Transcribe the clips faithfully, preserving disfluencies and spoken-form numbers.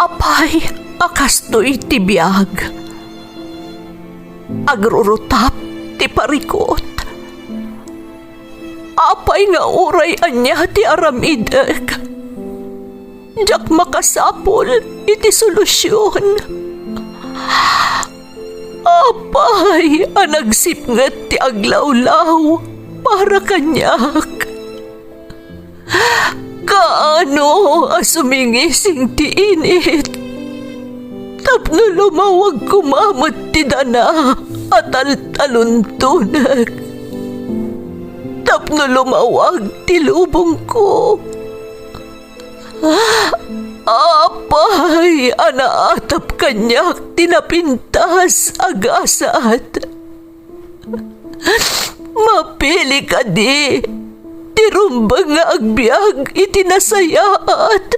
Apay a kastoy ti biag? Agrurutap ti parikut. Apay nga uray ania ti aramidek, diak makasapul iti solusion. Apay a nagsipnget ti aglawlaw para kaniak? Kaano a sumingising ti init tapno lumawag koma met ti dana a taltaluntonek, tapno lumawag ti lubongko? Apay a naatap kaniak ti napintas a gasat? Mapili kadi ti rumbeng nga agbiag iti nasayaat,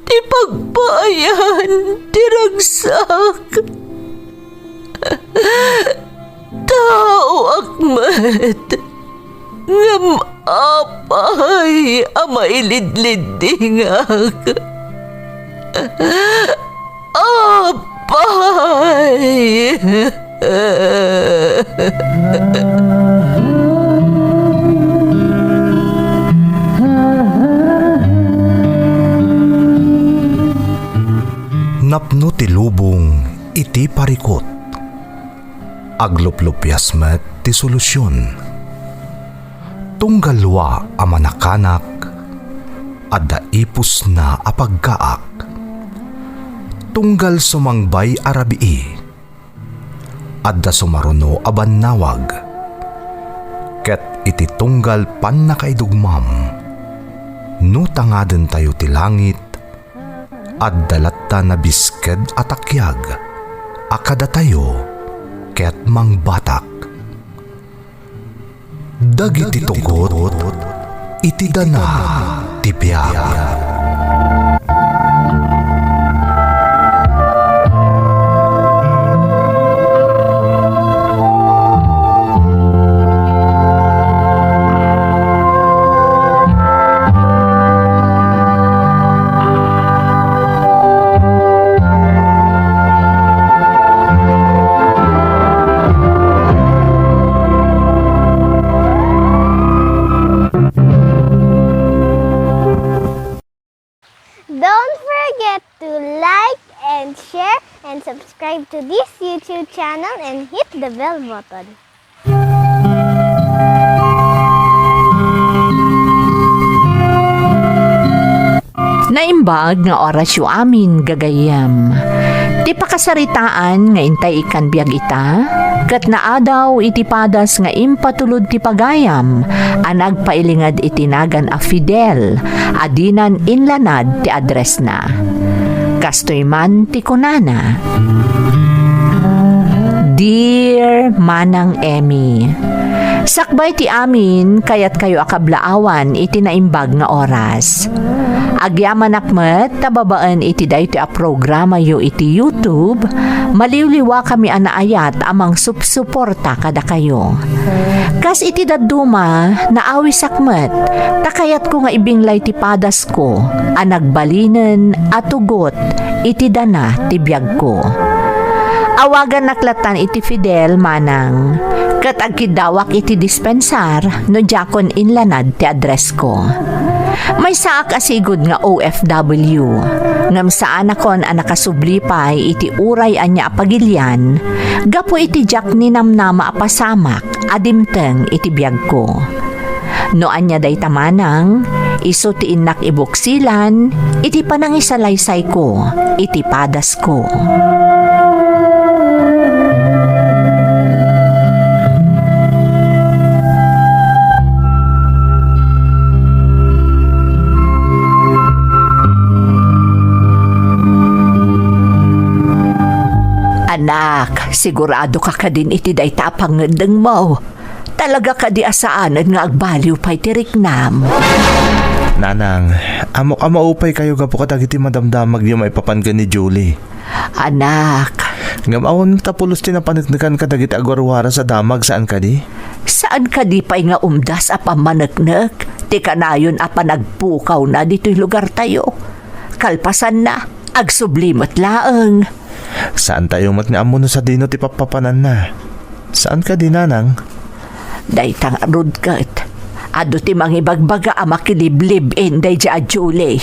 ti pagpaayan ti ragsak? Taoak met, ngem apay a mailidliddingak? Apay! Napno ti lubong iti parikut. Agluplupias met ti solusion. Tunggal lua a manakanak, adda ipusna a pagkaak. Tunggal sumangbay a rabii, adda sumaruno a bannawag. Ket iti tunggal pannakaidugmam, no tangadentayo ti langit, adda latta nabisked a takiag a kadatayo ket mangbatak. Dagiti tugot iti dana ti biag. Don't forget to like and share and subscribe to this YouTube channel and hit the bell button. Naimbag nga orasyo amin, gagayyem. Ti pakasaritaan nga intay ikkan biag ita, ket naadaw iti padas nga impatulod ti pagayam a nagpailinged iti nagan a Fidel a dinan inlanad ti addressna. Kastoy man ti kunana, "Dear Manang Emmy, sakbay ti amin, kayatkayo a kablaawan iti naimbag nga oras. Agyamanak met ta babaen iti daytoy a programayo iti YouTube, maliwliwakami a naayat a mangsupsuporta kadakayo. Kas iti dadduma, naawisak met, ta kayatko nga ibinglay ti padasko a nagbalinen a tugot iti dana ti biagko. Awagannak lattan iti Fidel, manang, ket agkiddawak iti dispensar no diakon inlanad ti addressko. Maysaak a sigud nga O F W, ngem saanakon a nakasubli pay iti uray ania a pagilian gapu iti diak ninamnama a pasamak a dimteng iti biagko. No ania dayta manang, isu ti innak ibuksilan iti panangisalaysayko iti padasko." Anak, sigurado ka kadin iti dayta a pangngeddengmo? Talaga kadi a saanen nga agbaliw pay ti riknam? Nanang, ammok a maupaykayo gapu kadagiti madamdamagyo maipapan ken ni Julie. Anak. Ngem awan ta pulos ti napaneknekan kadagiti agwarwaras a damag, saan kadi? Saan kadi pay nga umdas a pammaneknek ti kanayon a panagpukawna ditoy lugartayo? Kalpasanna, agsubli met laeng. Saantayo met nga ammo no sadino ti pappapananna. Saan kadi, nanang? Dayta ngarud ket, adu ti mangibagbaga a makiliblib-in daydiay a Julie.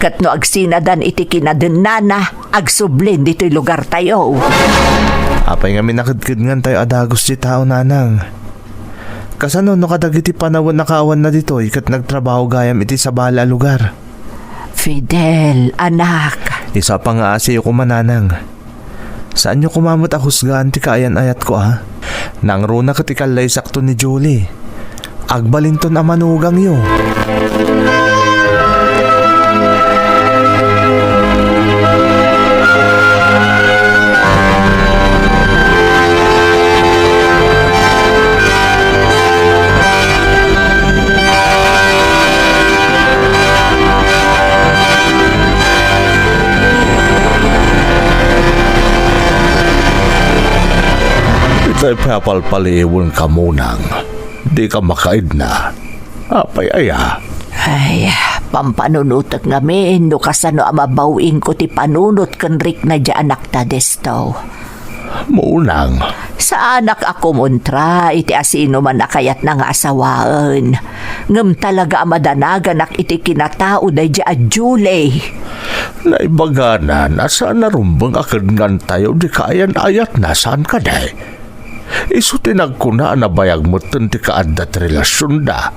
Ket no agsinadan iti kinadennana, agsublin ditoy lugartayo. Apay ngamin a kedkedngantayo a dagus ti tao, nanang? Kasano no kadagiti panawen a kaawanna ditoy ket nagtrabaho gayam iti sabali a lugar? Fidel, anak. Isu a pangngaasiyo koma, nanang. Saanyo koma met a husgaan ti kaayan-ayatko, a? Nangruna ket ikallaysakto ni Julie. Agbalinton a manugangyo. Itay pay a palpaliiwenka, Monang. Dika makaidna. Apay aya? Ay, pampanunotek ngamin no kasano a mabawienko ti panunot ken rikna diay anakta, Desto. Monang. Saanak a kumontra iti asinoman a kayatna nga asawaen. Ngem talaga a madanaganak iti kinatao daydiay a Julie. Naibagana a saan a rumbeng a kedngantayo ti kaayan-ayatna, saan kadi? Isu ti nagkuna a nabayag metten ti kaadda ti relasionda.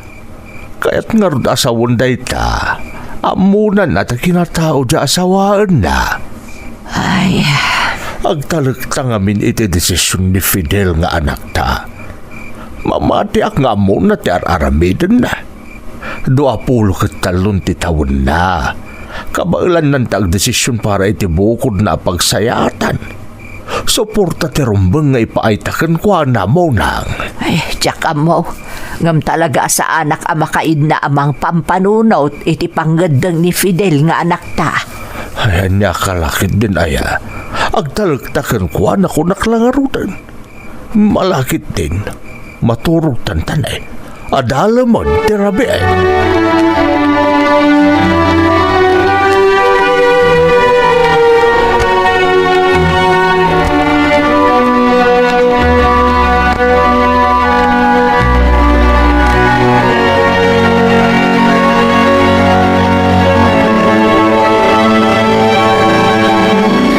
Kayat ngarud a sawen dayta, ammona ti kinatao diay asawaenna. Ay. Agtalekta ngamin iti desision ni Fidel nga anakta. Mamatiak nga ammona ti ar-aramidenna. Dua pulo ket tallo ti tawenna. Kabaelanna ti agdesision para iti bukodna a pagsayaatan. Suporta ti rumbeng nga ipaayta kenkuana, Monang. Ay, diak ammo. Ngem talaga a saanak a makaidna a mangpampanunot iti pangngeddeng ni Fidel nga anakta. Ay, ania ka la ketdin aya? Agtalekta kenkuana, kunak la ngaruden. Malakitdin, maturogtan ta ne. Adalemen ti rabii.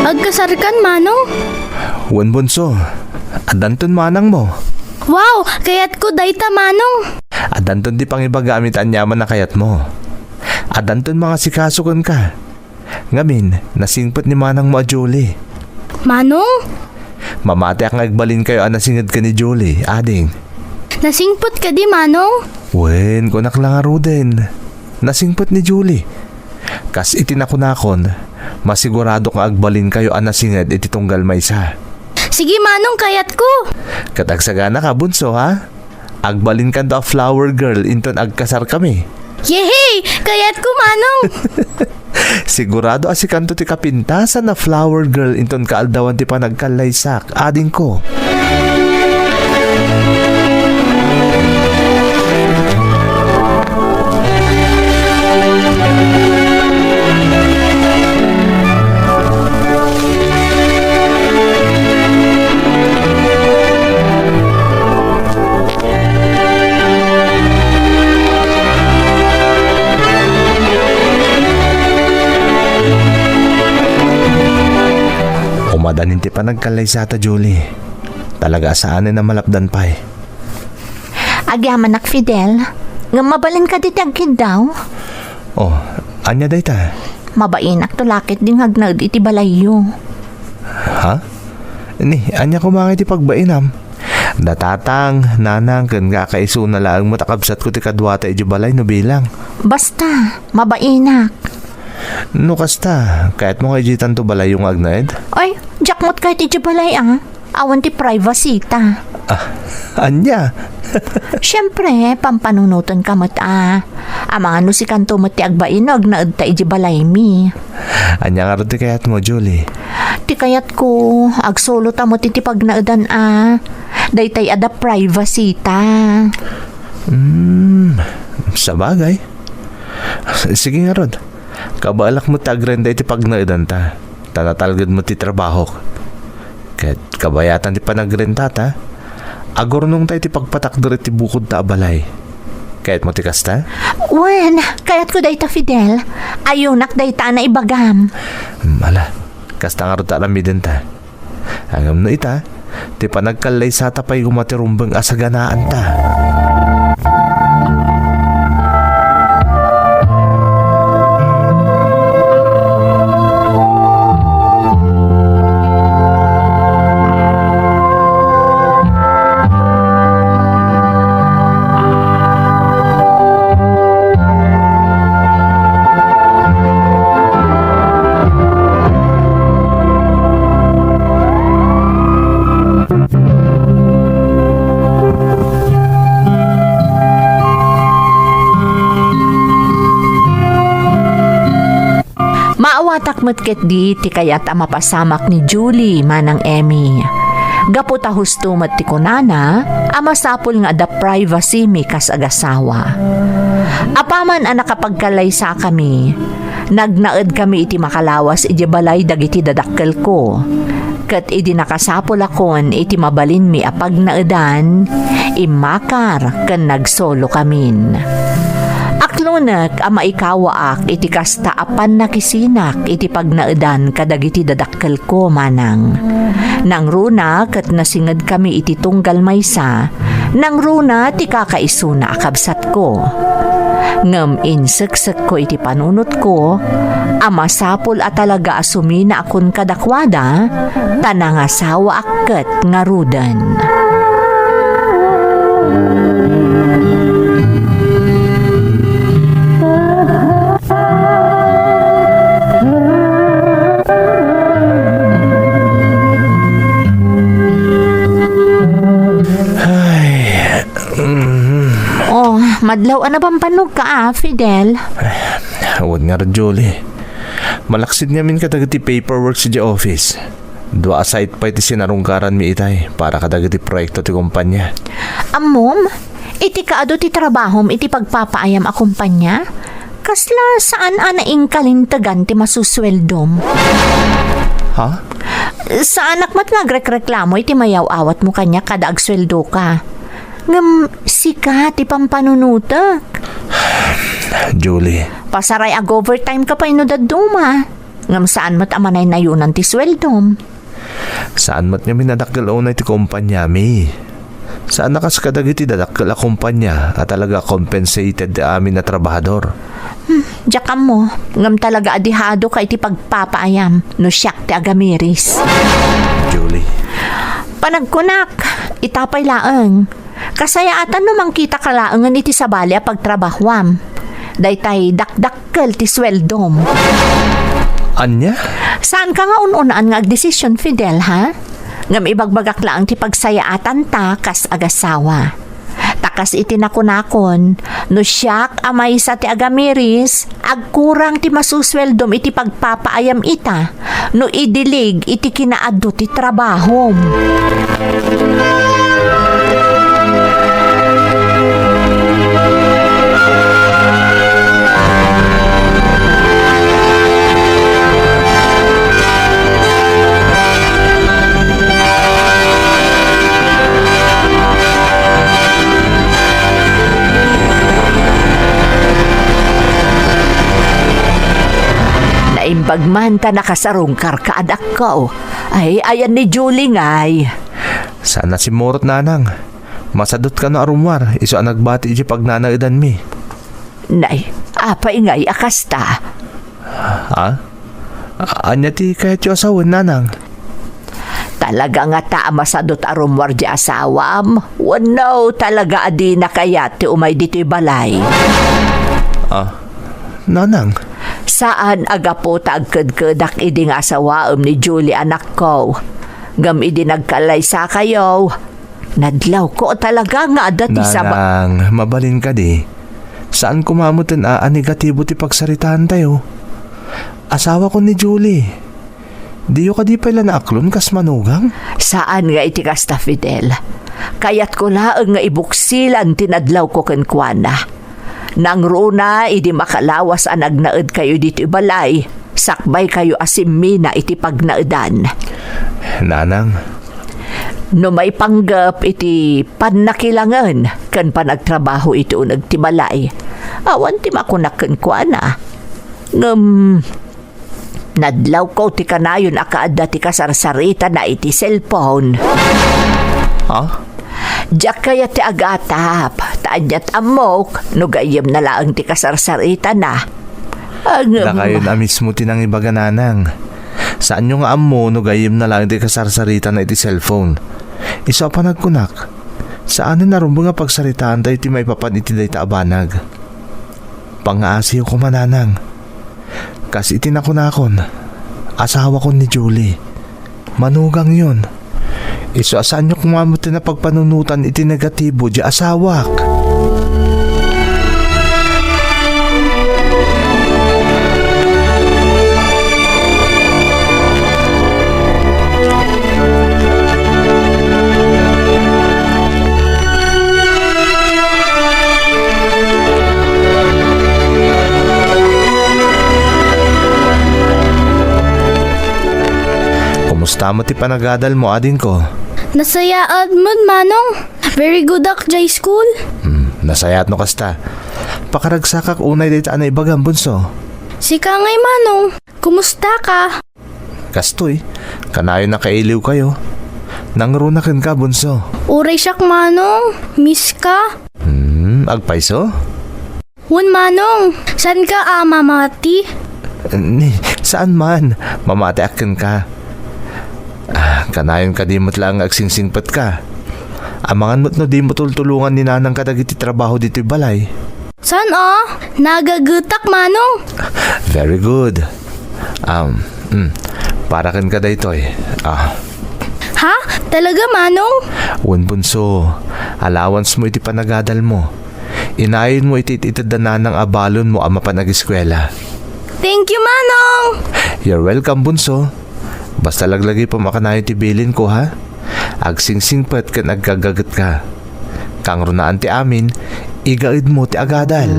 Agkasarkan, Manong? Wen, Bunso, addanton manangmo. Wow! Kayatko dayta, Manong! Addanton ti pangibagam iti aniaman a kayatmo. Addanton mangasikaso kenka. Ngamin, nasingpet ni manangmo a Julie. Manong? Mamatiak nga agbalinkayo a nasinged ken ni Julie, ading. Nasingpet kadi, Manong? Wen, kunak la ngaruden. Nasingpet ni Julie. Kas iti nakunakon, masiguradok nga agbalinkayo a nasinged iti tunggal maysa. Sige, Manong, kayatko. Ket agsagana ka, Bunso, ha? Agbalinkanto a flower girl inton agkasarkami. Yehey! Kayatko, Manong! Sigurado a sikanto ti kapintasan a flower girl inton kaaldawan ti panagkallaysak, adingko. Umadanin ti panagkallaysata, Julie. Talaga a saanen a malapdan pay. Agyamanak, Fidel. Ngem mabalin kadi ti agkiddaw? Oh, ania dayta? Mabainakto la ketdi nga agnaed iti balayyo. Ha? Ni, ania koma ngay ti pagbainam? Da tatang, nanang, ken kakaisuna laeng met a kabsatko ti kaduata idiay balay no bilang. Basta, mabainak. No kasta, kayatmo nga idiaytanto balayyo nga agnaed? Ay, diak met kayat idiay balay, a. Awan ti privacy ta. Ah, ania? Siempre, pampanunotenka met, a. Amangan no sikanto met ti agbain no agnaedta idiay balaymi. Ania ngarud ti kayatmo, Julie? Ti kayatko, agsulota met iti pagnaedan, a. Daytay adda privacy ta. Hmm, sabagay. Sige ngarud. Kabaelak met ti agrenta iti pagnaedanta, ta natalged met ti trabahok. Ket kabayatan ti panagrentata, agurnongta iti pagpatakder iti bukodta a balay. Kayatmo ti kasta? Wen, kayatko dayta, Fidel. Ayonak dayta a naibagam. Hmm, ala, kasta ngarud ti aramidenta. Ngem no ita, ti panagkallaysata pay koma ti rumbeng a saganaanta. Maawatak met ketdi ti kayat a mapasamak ni Julie, Manang Emmy. Gapu ta husto met ti kunana a masapul nga adda privacy mi kas agasawa. Apaman a nakapagkallaysakami, nagnaedkami iti makalawas idiay balay dagiti dadakkelko. Ket idi nakasapulakon iti mabalinmi a pagnaedan, immakar ken nagsolokamin. Aklonek a maikawaak iti kasta a pannakisinak iti pagnaedan kadagiti dadakkelko, Manang. Nangruna ket nasingedkami iti tunggal maysa, nangruna ti kakaisuna a kabsatko. Ngem inseksekko iti panunotko a masapul a talaga a suminakon kadakuada, ta nangasawaak ket ngaruden. Ay, mm. Oh, madlaw a nabambanogka, ah, Fidel. Awan ngarud, Julie. Malaksid ngamin kadagiti paperwork idiay office. Dua a site pay ti sinarungkaranmi itay para kadagiti proyekto ti kompania. Ammom, iti kaadu ti trabahom iti pagpapaayam a kompania, kasla saan a naingkalintegan ti masusueldom. Ha? Saanak met nga agrekreklamo iti mayaw-awatmo kaniak kada agsueldoka. Ngem sika ti pampanunotek. Julie. Pasaray ag-overtime ka pay no dadduma. Ngem saan met a manaynayonan ti sueldom. Saan met ngamin a dakkel unay ti kompaniami. Saan a kas kadagiti dadakkel a kompania a talaga compensated ti amin a trabahador. Hmm, diak ammo, ngem talaga a dihadoka iti pagpapaayam no siak ti agamiris. Julie. Panagkunak, ita pay laeng. Kasayaatan no mangkitaka laengen iti sabali a pagtrabahuam. Daytay dakdakkel ti sueldom. Ania? Saanka nga un-unaan nga agdesisyon, Fidel, ha? Ngem ibagbagak laeng ti pagsayaatanta kas agasawa. Ta kas iti nakunakon, no siak a maysa ti agamiris, agkurang ti masusueldom iti pagpapaayam ita no idilig iti kinaadu ti trabahom. Naimbag man ta nakasarungkarka, adakko. Ay, ayan ni Julie ngay. Saan a simmurot, nanang. Masadot kano a rummuar, isu a nagbati iti pagnanaedanmi. Nay, apay ngay a kasta? Ha? A-, ania ti kayatyo a sawen, nanang? Talaga ngata a masadot a rummuar di asawam? Wenno talaga a dina kayat ti umay ditoy balay? Ah, nanang. Saan a gapu ta agkedkedak idi nga asawaem ni Julie, anakko. Ngem idi nagkallaysakayo, nadlawko talaga nga adda ti saba- Nanang, mabalin kadi. Saan koma meten a, a negatibo ti pagsaritaantayo. Asawakon ni Julie. Diyo kadi pay la naaklon kas manugang? Saan nga iti kasta, Fidel. Kayatko laeng nga ibuksilan ti nadlawko kenkuana. Nangruna idi makalawas a nagnaedkayo ditoy balay, sakbaykayo a simmina iti pagnaedan. Nanang. No maipanggep iti pannakilangen ken panagtrabaho iti uneg ti balay, awan ti makunak kenkuana. Ngem, nadlawko ti kanayon a kaadda ti kasarsaritana iti cellphone. Ha? Diak kayat ti agatap, ta ania't ammok no gayyemna laeng ti kasarsaritana. Ngem dakayon a mismo ti nangibaga, Nanang. Saanyo nga ammo no gayyemna laeng ti kasarsaritana iti cellphone. Isu a panagkunak, saanen a rumbeng a pagsaritaanta iti maipapan iti dayta a banag. Pangngaasiyo koma, Nanang. Kas iti nakunakon, asawakon ni Julie. Manugangyon. Isu a saanyo koma met ti napagpanunotan iti negatibo diay asawak. Kumusta met ti panagadalmo, adingko? Nasayaat met, Manong. Very good ak diay school. Hmm, nasayaat no kasta. Pakaragsakak unay dayta a naibagam, Bunso. Sika ngay, Manong. Kumusta ka? Kastoy, kanayon a kailiwkayo. Nangruna kenka, Bunso. Uray siak, Manong. Miss ka. Hmm, agpayso? Wen, Manong. Saanka a mamati? Ni, saan man. Mamatiak kenka. Ah, kanayon kadi met laeng nga agsingsingpetka. Amangan met no dimo tultulongan ni Nanang kadagiti trabaho ditoy balay. Saan a? Nagagetak, Manong. Very good. Um, mm, para kenka daytoy. Ah. Ha? Talaga, Manong? Wen, Bunso. Allowance mo iti panagadalmo. Inayonmo iti it-ited da Nanang a balonmo a mapan ageskuela. Thank you, Manong! You're welcome, Bunso. Basta laglagipem a kanayon ti bilinko, ha? Agsingsingpet ken aggagetka. Kangrunaan ti amin, igaedmo ti agadal.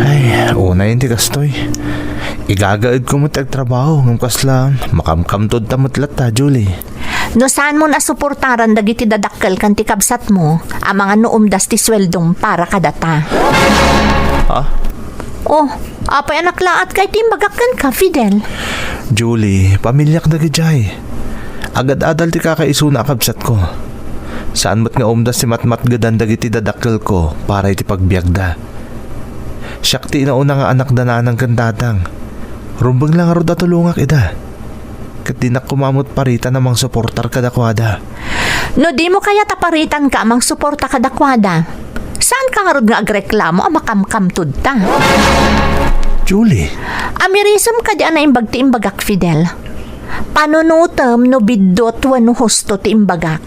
Ay, unayen ti kastoy. Igagaedko met ti agtrabaho, ngem kasla makamkamtod ta met latta, Julie. No saanmon a suportaran dagiti dadakkel ken ti kabsatmo, amangan no umdas ti sueldom para kadata. Ha? Oh, apay a naklaatka iti imbagak kenka, Fidel? Julie, pamiliak dagidiay. Agad-adal ti kakaisuna a kabsatko. Saan met nga umdas ti matmatgedan dagiti dadakkelko para iti pagbiagda. Siak ti inauna nga anak da nanang ken tatang. Rumbeng la ngarud a tulongak ida. Ket dinak koma met paritan a mangsuportar kadakuada. No dimo kayat a paritanka a mangsuporta kadakuada, saanka ngarud nga agreklamo a makamkamtodta? Julie. Amirisem kadi a naimbag ti imbagak, Fidel? Panunotem no biddut wenno husto ti imbagak.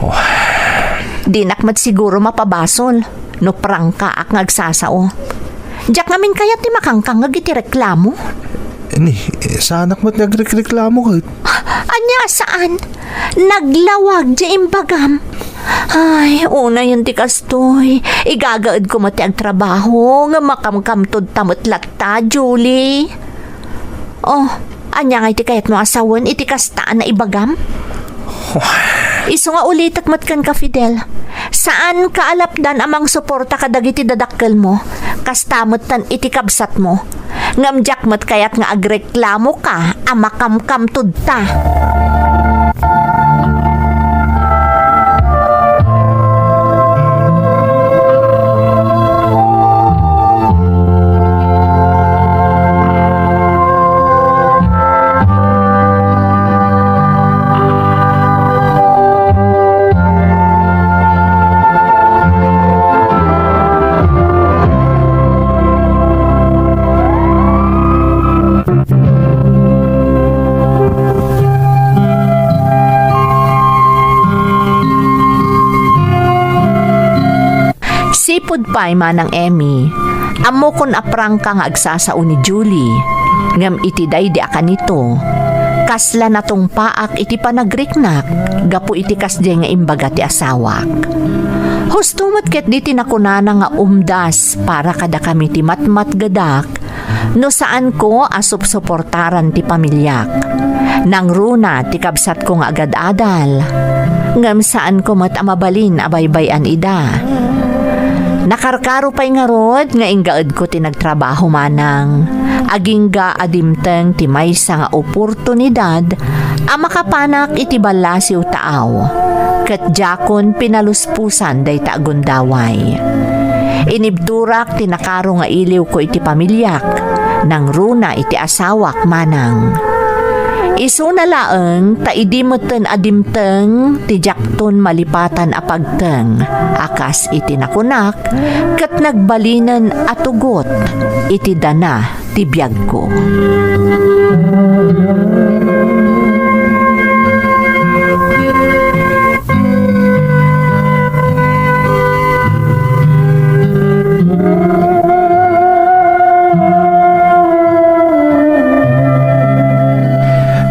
Oh. Dinak met siguro mapabasol no prangkaak nga agsasao. Diak ngamin kayat ti makangkangngeg iti reklamo. Ni, eh, saanak met nga agrekreklamo ket. Ania a saan? Naglawag diay imbagam. Ay, unayen ti kastoy. Igagaedko met ti agtrabaho nga makamkamtodta met latta, Julie. Oh, ania ngay ti kayatmo a sawen iti kasta a naibagam? Isu nga ulitek met kenka, Fidel. Saanka a lapdan a mangsuporta kadagiti dadakkelmo. Kasta metten iti kabsatmo. Ngem diak met kayat nga agreklamoka a makamkamtodta. Sipud pay, Manang Emmy, ammokon a prangka nga agsasao ni Julie, ngem iti daydi a kanito, kasla natungpaak iti panagriknak gapu iti kasdiay nga imbaga ti asawak. Husto met ketdi ti nakunana nga umdas para kadakami ti matmatgedak no saanko a supsuportaran ti pamiliak. Nangruna ti kabsatko nga agad-adal, ngem saanko met a mabalin a baybay-an ida. Nakarkaro pay ngarud nga inggaedko ti nagtrabaho, Manang. Agingga a dimteng ti maysa nga oportunidad a makapanak iti ballasiw taaw, ket diakon pinaluspusan dayta a gundaway. Inibturak ti nakaro nga iliwko iti pamiliak, nangruna iti asawak, Manang. Isuna laeng ta idi metten a dimteng ti diakton malipatan a pagteng a kas iti nakunak, ket nagbalinen a tugot iti dana ti biagko.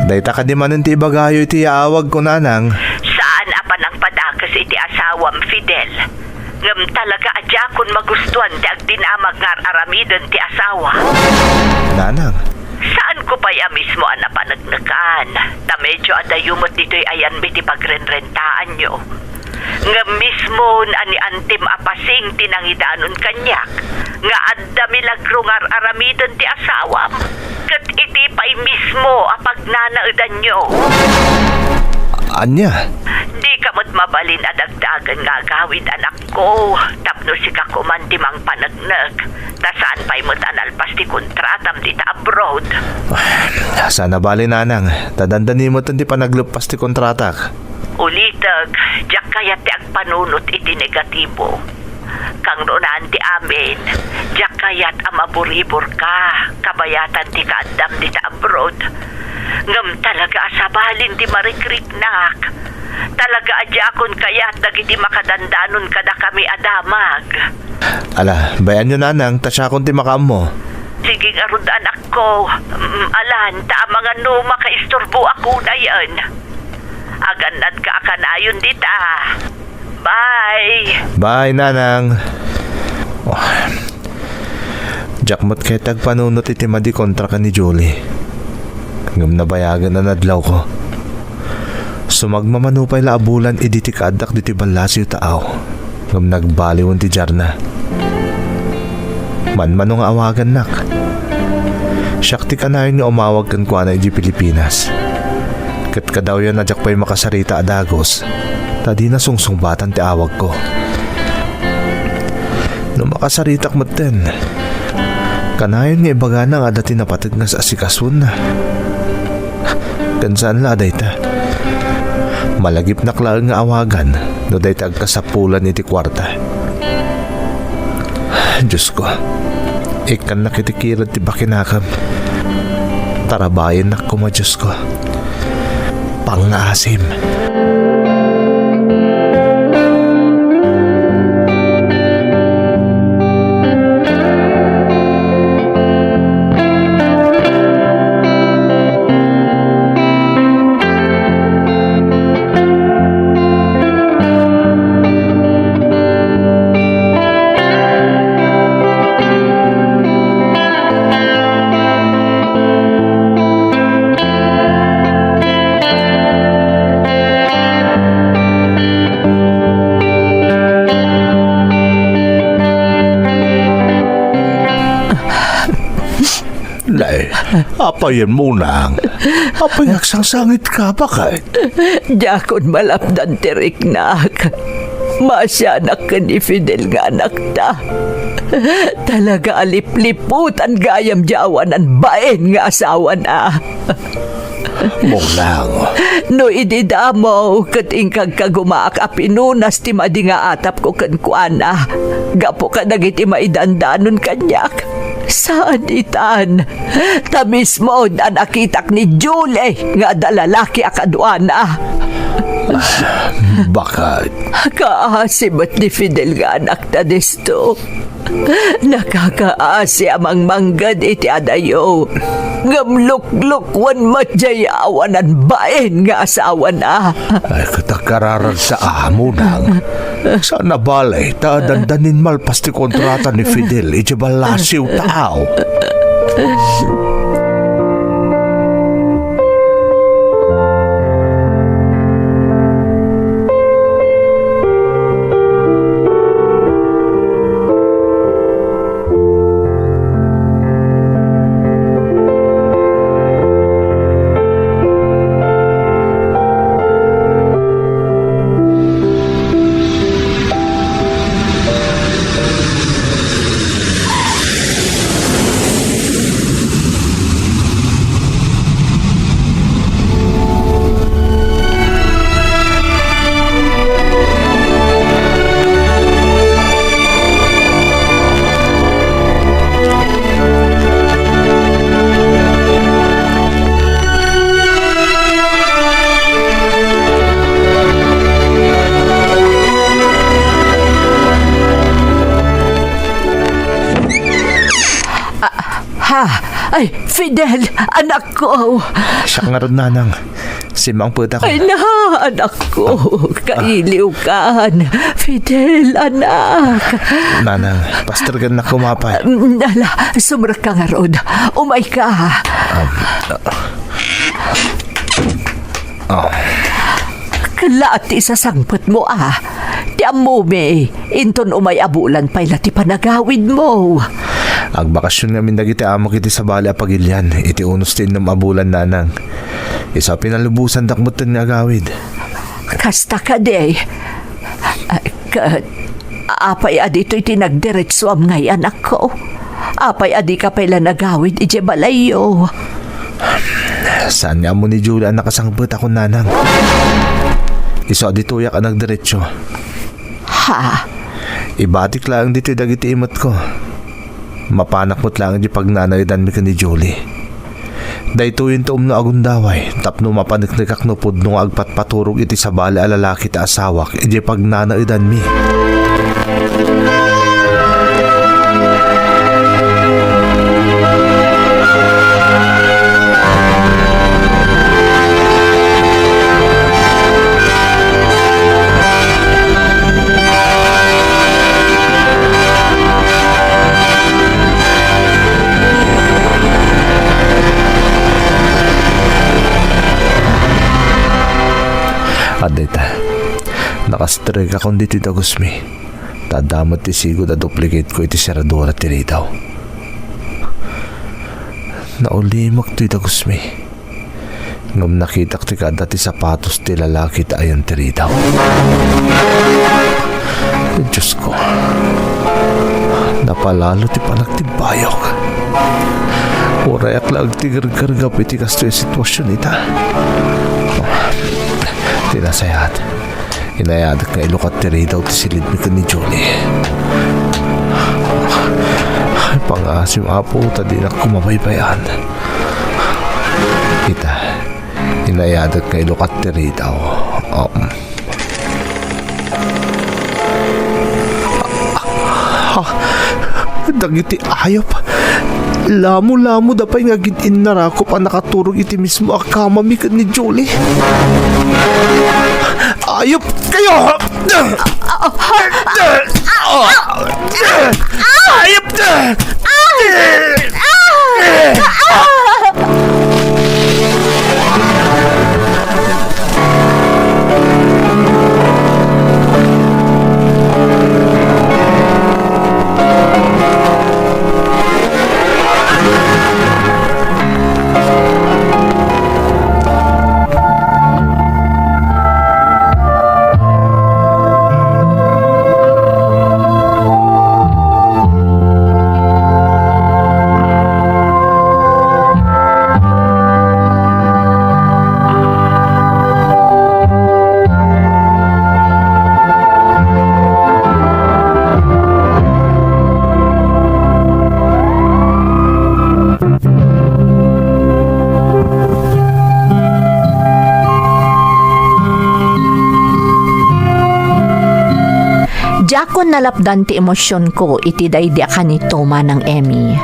Dayta kadi manen ti ibagayo iti yaawagko, Nanang. Saan a panangpadakes iti asawam, Fidel. Ngem talaga a diakon magustuan ti agdinamag nga ar-aramiden ti asawa. Nanang. Saanko pay a mismo a napaneknekan, ta medyo adayo met ditoy ayanmi ti pagrenrentaanyo. Ngem mismo a ni Antim a Pasing ti nangidanon kaniak, nga adda milagro nga ar-aramiden ti asawam, ket iti pay mismo a pagnanaedanyo. Ania? Dika met mabalin a dagdagen nga agawid, anakko, tapno sika koman ti mangpaneknek, ta saan pay met a nalpas ti kontratam dita abroad. Saan a bale, Nanang, ta dandani met ti panagleppas ti kontratak. Ulitek, diak kayat ti agpanunot iti negatibo. Kangrunaan ti amin, diak kayat a maburiburka kabayatan ti kaaddam dita abroad. Ngem talaga a sabalin ti marikriknak. Talaga a diakon kayat dagiti makadandanon kadakami a damag. Ala, bay-anyo, Nanang, ta siakon ti makaammo. Sige ngarud, anakko. Mm, alan, ta amangan no makaisturboak unayen. Agannadka a kanayon dita. Bye! Bye, Nanang. Oh. Diak met ket agpanunot iti madi kontra ken ni Julie. Ngem nabayagen a nadlawko. Sumagmamano pay la a bulan idi ti kaaddak ditoy ballasiw taaw. Ngem nagbaliwen ti diarna. Manmano nga awagannak. Siak ti kanayon nga umawag kenkuana idiay Pilipinas. Ket kadawyan a diak pay makasarita a dagus, ta dina sungsungbatan ti awagko. No makasaritak metten, kanayon nga ibagana nga adda ti napateg nga asikasuenna. Ken saan la a dayta. Malagipnak laeng nga awagan no dayta agkasapulan iti kuarta. Diosko, ikkannak iti kirad ti bakinakem. Tarabayennak koma, Diosko. Pangngaasim. Nay, apayen mo, nang. Apay, agsangsangitka, baket? Diakon malapdan ti riknak. Maasianak ken ni Fidel nga anakta. Talaga a lipliputan gayam diay awanan bain nga asawana. Mongnang. No idi damo ket inkagkagumaak a pinunas ti madi nga atapko kenkuana, gapu kadagiti maidandanon kaniak, saan itan. Ta mismo a nakitak ni Julie nga adda lalaki a kaduana. Bakit? Kaasi met ni Fidel nga anakta disto. Nakakaasi a mangmangged iti adayo. Ngem luklukwan met jay awanan bain nga asawana. Ay, ket agkararag sa amo, nang. Saan a bale, ta dandanin malpas ti kontrata ni Fidel iti ballasiw taaw. Ha? Ay, Fidel, anakko. Siak ngarud, nanang. Simmangpetak. Ay na, anakko. Ah. Kailiwkan. Fidel, anak. Nanang, pastergan na kumapat. Mm, ala, sumrekka ngarud. Umayka. Ah. Kella ti isasangpetmo a. Ti ammomi, inton umay a bulan pay la ti panagawidmo. Agbakasyon ngamin dagiti amok iti sabali a pagilian iti unos ti innem a bulan, nanang. Isu a pinalubosandak metten nga agawid. Kasta kadi. Ah, ket apay a ditoy ti nagdiretsuam ngay, anakko? Apay a dika pay la nagawid idiay balayyo? Saan nga ammo ni Julie a nakasangpetakon, nanang. Isu a ditoyak a nagdiretso. Ha? Ibatik laeng ditoy dagiti imetko. Mapanak met laeng idiay pagnanaedanmi ken ni Julie. Daytoyen ti umno a gundaway tapno mapaneknekak no pudno nga agpatpaturog iti sabali a lalaki ti asawak idiay pagnanaedanmi. Adda ita, nakastrikakon ditoy dagusmi. Ta adda met ti sigud a duplicate ko iti seradura ti ridaw. Naulimek toy dagusmi. Ngem nakitak ti kaadda ti sapatos ti lalaki ta ayan ti ridaw. Diosko, napalalo ti panagtimbayok. Urayak la agtigergergap iti kastoy a sitwasion ita. Ti nasayaat, inayadek nga ilukat ti ridaw ti silidmi ken ni Julie. Pangasim, Apo, ta dinak kumabaybay-an. Ita, inayadek nga ilukat ti ridaw. Um, ha? Dagiti ayop. Lamo-lamoda pay nga agin-innarakop a nakaturog iti mismo a kamami ken ni Julie. Ayop kayo! Ayop! Dakon nalapdan ti emosionko iti daydi a kanito, Manang Emmy.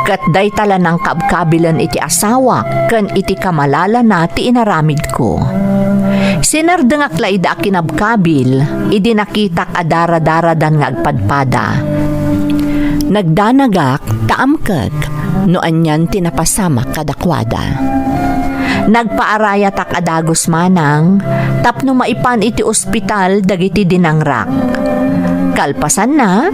Ket dayta la nangkabkabilen iti asawak ken iti kamalalana ti inaramidko. Sinardengak la ida a kinabkabil idi nakitak a daradaradan nga agpadpada. Nagdanagak ta amkek no anian ti napasamak kadakuada. Nagpaarayatak a dagus, Manang, tapno maipan iti ospital dagiti dinangrak. Kalpasanna,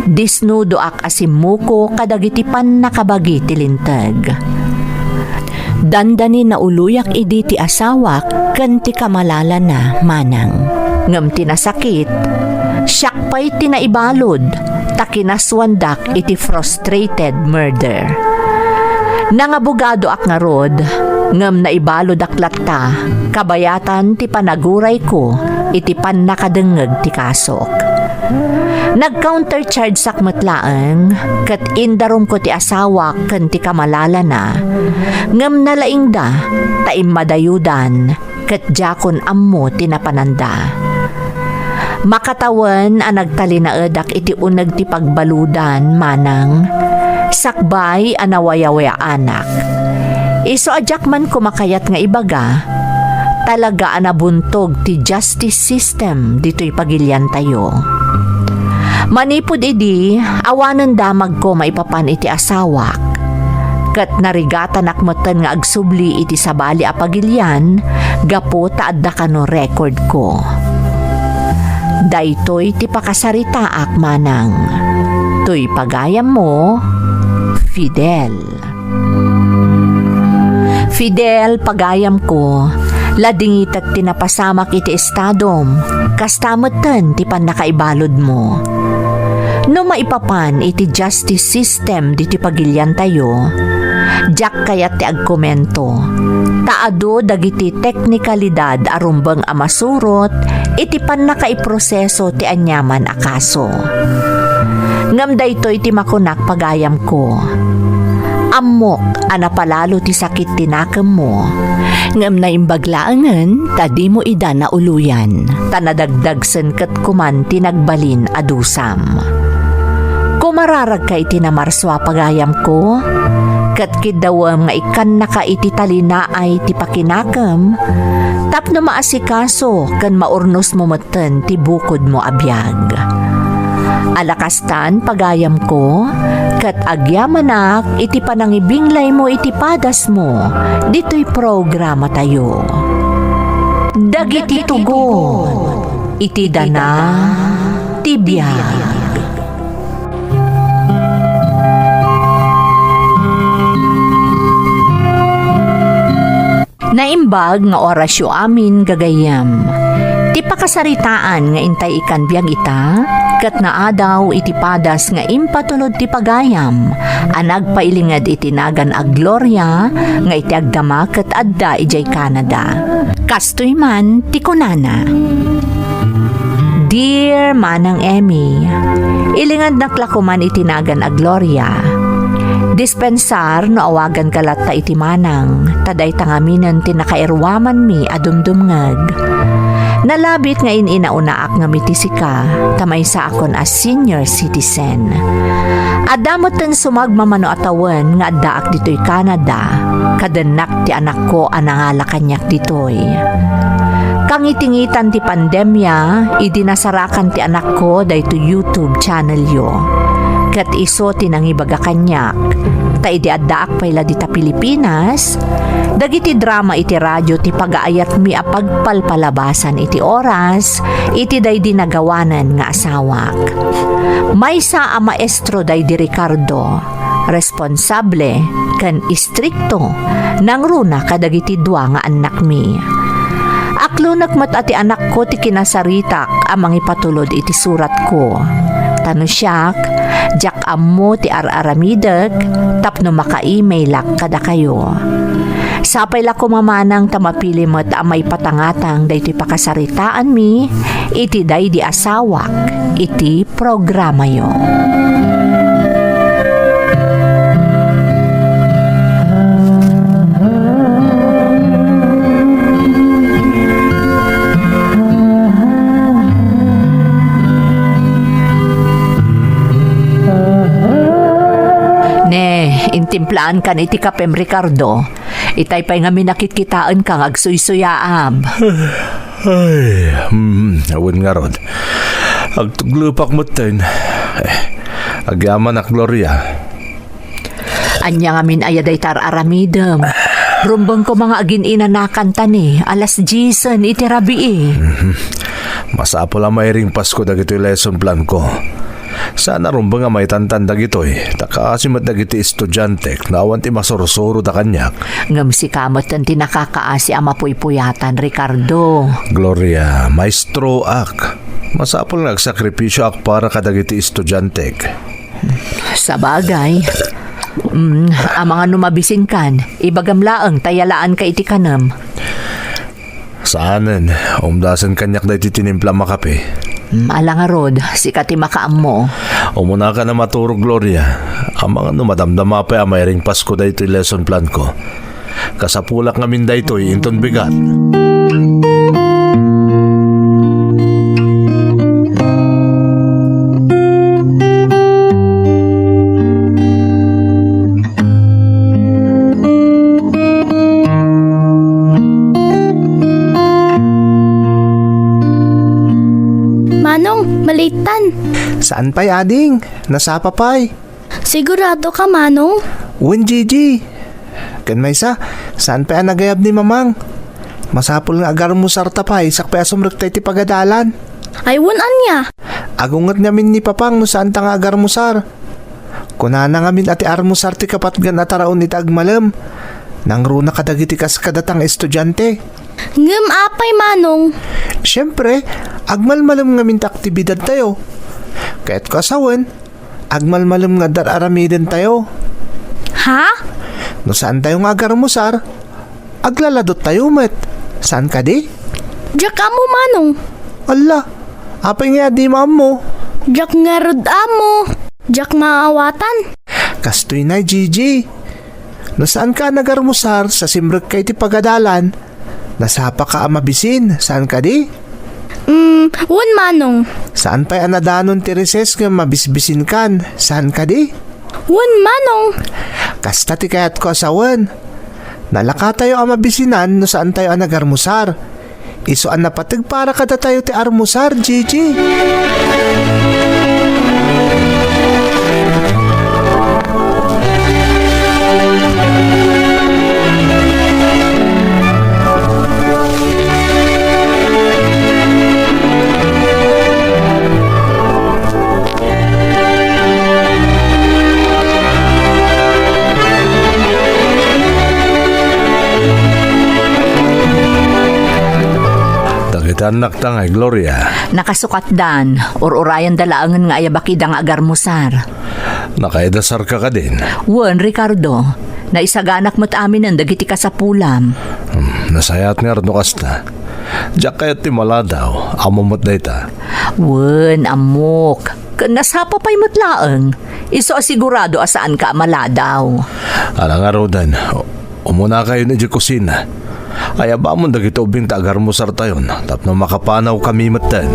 disnudoak a simmuko kadagiti pannakabagi ti linteg. Dandani nauloyak idi ti asawak ken ti kamalalana, Manang. Ngem ti nasakit, siak pay ti naibalud, ta kinasuandak iti frustrated murder. Nangabogadoak ngarud, ngem naibaludak latta, kabayatan ti panagurayko iti pannakadengngeg ti kasok. Nag-counterchargeak met laeng, ket indarumko ti asawak ken ti kamalalana, ngem nalaingda ta immadayudan ket diakon ammo ti napananda. Makatawen a nagtalinaedak iti uneg ti pagbaludan, Manang, sakbay a nawayawayaanak. Isu a diak man koma kayat nga ibaga, talaga a nabuntog ti justice system ditoy pagiliantayo. Manipud idi, awanen damagko maipapan iti asawak. Ket narigatanak metten nga agsubli iti sabali a pagilian gapu ta adda kano recordko. Daytoy ti pakasaritaak, Manang. Toy pagayammo, Fidel. Fidel, pagayamko, ladingitek ti napasamak iti estadom, kasta metten ti pannakaibaludmo. No maipapan iti justice system ditoy pagiliantayo, diak kayat ti agkomento, ta adu dagiti teknikalidad a rumbeng a masurot iti pannakaiproseso ti aniaman a kaso. Ngem daytoy ti makunak, pagayamko. Ammok a napalalo ti sakit ti nakemmo, ngem naimbag laengen ta dimo ida nauloyan, ta nadagdagsen ket koman ti nagbalin a dusam. Kumararagka iti namarsua, pagayamko, ket kiddawem nga ikkannaka iti talinaay ti pakinakem tapno maasikaso ken maurnosmo met ten ti bukodmo a biag. Ala kastan, pagayamko, ket agyamanak iti panangibinglaymo iti padasmo ditoy programatayo. Dagiti tugon iti dana ti biag. Naimbag nga orasyo amin, gagayyem. Ti pakasaritaan nga intay ikan biag ita, ket naadaw iti padas nga impatulod ti pagayam a nagpailinged iti nagan a Gloria nga iti agdama ket adda idiay Canada. Kastoy man ti kunana. Dear Manang Emmy, ilingednak la koman iti nagan a Gloria. Dispensar no awaganka latta iti manang, ta dayta ngaminen ti nakairuamanmi a dumdumngeg. Nalabit nga in-inaunaak ngem iti sika, ta maysaakon a senior citizen. Adda metten sumagmamano a tawen nga addaak ditoy Canada. Kadennak ti anakko a nangala kaniak ditoy. Kangitingitan ti pandemia, idi nasarakan ti anakko daytoy YouTube channelyo. Ket isu ti nangibaga kaniak, ta idi addaak pay la dita Pilipinas, dagiti drama iti radio ti pagaayatmi a pagpalpalabasan iti oras iti daydi nagawanen nga asawak. Maysa a maestro daydi Ricardo. Responsable ken istrikto, nangruna kadagiti dua nga annakmi. Aklonek met a ti anakko ti kinasaritak a mangipatulod iti suratko. Ta no siak, diak ammo ti ar-aramidek tapno maka-emailak kadakayo. Sapay la koma manang ta mapili met a maipatangatang daytoy pakasaritaanmi iti daydi asawak iti programayo. Timplaankan iti kapem, Ricardo. Itay pay ngamin a kitkitaenka nga agsuysuyaab. Ay, hmm, awan ngarud. Agtuglepak metten. Eh, agyamanak, Gloria. Ania ngamin aya dayta ar-aramidem? Rumbeng koma nga agin-inanakan ta ni, alas diesen iti rabii. Mhm. Masapul a mairing Pasko dagitoy lesson plan ko. Saan a rumbeng a maitantan dagitoy, ta kaasi met dagiti estudiantek no awan ti masursuroda kaniak. Ngem sika metten ti nakakaasi a mapuypuyatan, Ricardo. Gloria, maestroak. Masapul nga agsakripisioak para kadagiti estudiantek. Sabagay. Mm, amangan no mabisinkan, ibagam laeng ta yalaanka iti kanem. Saanen, umdasen kaniak daytoy tinimplam a kape. Mm, ala ngarud, sika ti makaammo. Umunakan a maturog, Gloria. Amangan no madamdama pay a mairing Pasko daytoy lesson plan ko. Kasapulak ngamin daytoy inton bigat. Manong, malitan. Saan pay, ading? Nasapa pay. Sigurado ka, Manong? Wen, Gigi. Ken maysa, saan pay a nagayab ni Mamang? Masapul nga agarmusar ta pay, sakbay a sumrekta iti pagadalan. Ay, wen ania? Agunget ngamin ni Papang no saanta nga agarmusar. Kunana ngamin a ti armusar ti kapatgan a taraon iti agmalem. Nangruna kadagiti kas kadata nga estudiante. Ngem apay, Manong? Siempre, agmalmalem ngamin ti aktibidadtayo. Kayatko a sawen, agmalmalem nga dar-aramidentayo. Ha? No saantayo nga agarmusar, aglaladottayo met. Saan kadi? Diak ammo, Manong. Alla, apay nga di maammo? Diak ngarud ammo. Diak maawatan. Kastoy na, Gigi. No saanka a nagarmusar sa simrekka iti pagadalan, nasapaka a mabisin, saan kadi? Mm, wen, Manong. Saan pay a nadanon ti recess nga mabisbisinkan, saan kadi? Wen, Manong. Kasta ti kayatko a sawen. Nalakatayo a mabisinan no saantayo a nagarmusar. Isu a napateg para kadatayo ti armusar, Gigi. Dagiti annakta ngay, Gloria. Nakasukatdan, ur-urayanda laengen nga ayabakida nga agarmusar. Nakaidasarka kadin? Wen, Ricardo. Naisaganak met aminen dagiti kasapulam. Hmm, nasayaat ngarud no kasta. Diak kayat ti maladaw, ammo met dayta. Wen, ammok. Ken nasapa pay met laeng. Isu a sigurado a saanka a maladaw. Ala ngaruden, umunakayon idiay kusina. Ayabamon dagiti ubing ta agarmusartayon tapno makapanawkami metten.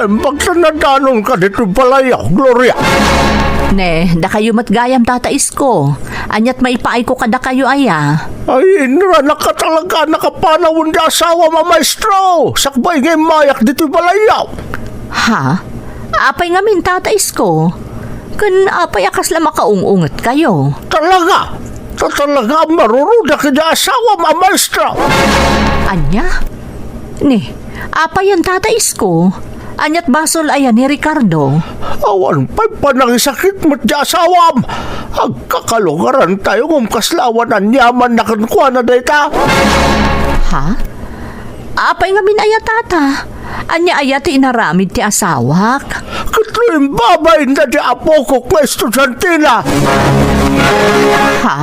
Naimbag ta nadanonka ditoy balayyo, Gloria. Ne, dakayo met gayam, Tata Isko. Aniat maipaayko kadakayo aya? Ay, inranak a talaga a nakapanawen ti asawam a maestro, sakbay nga immayak ditoy balayyo. Ha? Apay ngamin, Tata Isko? Ken apay a kasla makaung-ungetkayo? Talaga! Ta talaga a marurudak iti asawam a maestro! Ania? Ni, apayen, Tata Isko? Aniat basol aya ni Ricardo? Awan pay panangisakit met ti asawam. Agkakalugarantayo ngem kasla awan aniamanna kenkuana dayta. Ha? Apay ngamin aya, Tata? Ania aya ti inaramid ti asawak? Ket no imbabainna ti apokok nga estudiantena. Ha?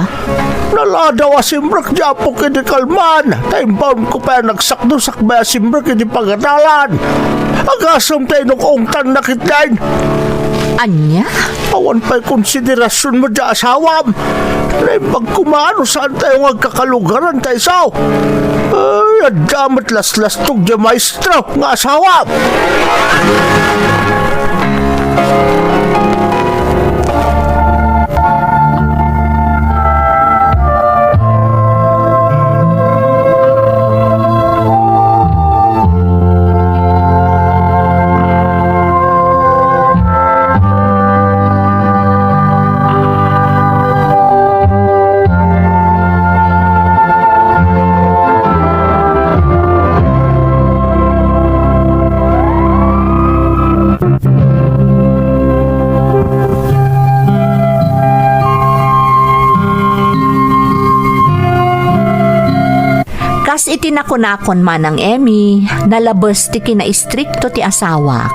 Naladaw a simrek ti apok iti kalman, ta imbaonko pay a nagsakdo sakbay a simrek iti pagadalan. Agasem ta inung-ungtanna ketdin. Ania? Awan pay konsiderasionmo ti asawam. Naimbag koma no saantayo nga agkakalugaran ta isu. Ay, adda met laslastog ti maestro nga asawam. Kas iti nakunakon, Manang Emmy, nalabes ti kinaistrikto ti asawak.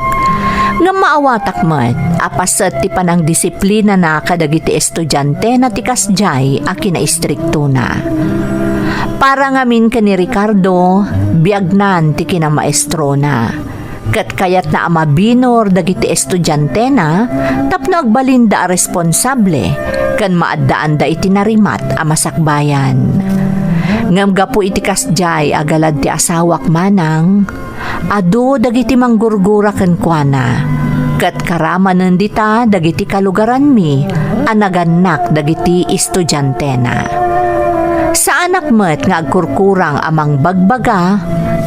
Ngem maawatak met a paset ti panangdisiplinana kadagiti estudiantena ti kasdiay a kinaistriktona. Para ngamin ken ni Ricardo, biagnan ti kinamaestrona. Ket kayatna a mabinor dagiti estudiantena tapno agbalinda a responsable ken maaddaanda iti narimat a masakbayan. Ngem gapu iti kasdiay a galad ti asawak, Manang, adu dagiti manggurgura kenkuana, ket karamanen dita dagiti kalugaranmi a nagannak dagiti estudiantena. Saanak met nga agkurkurang a mangbagbaga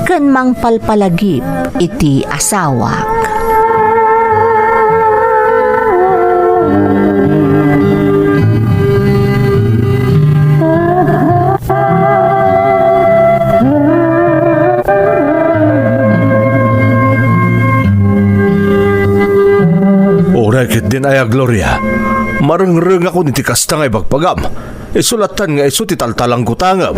ken mangpalpalagip iti asawak. Uray ketdin aya, Gloria, marengrengakon iti kasta nga ibagbagam. Isu lattan nga isu ti taltalangkutangam.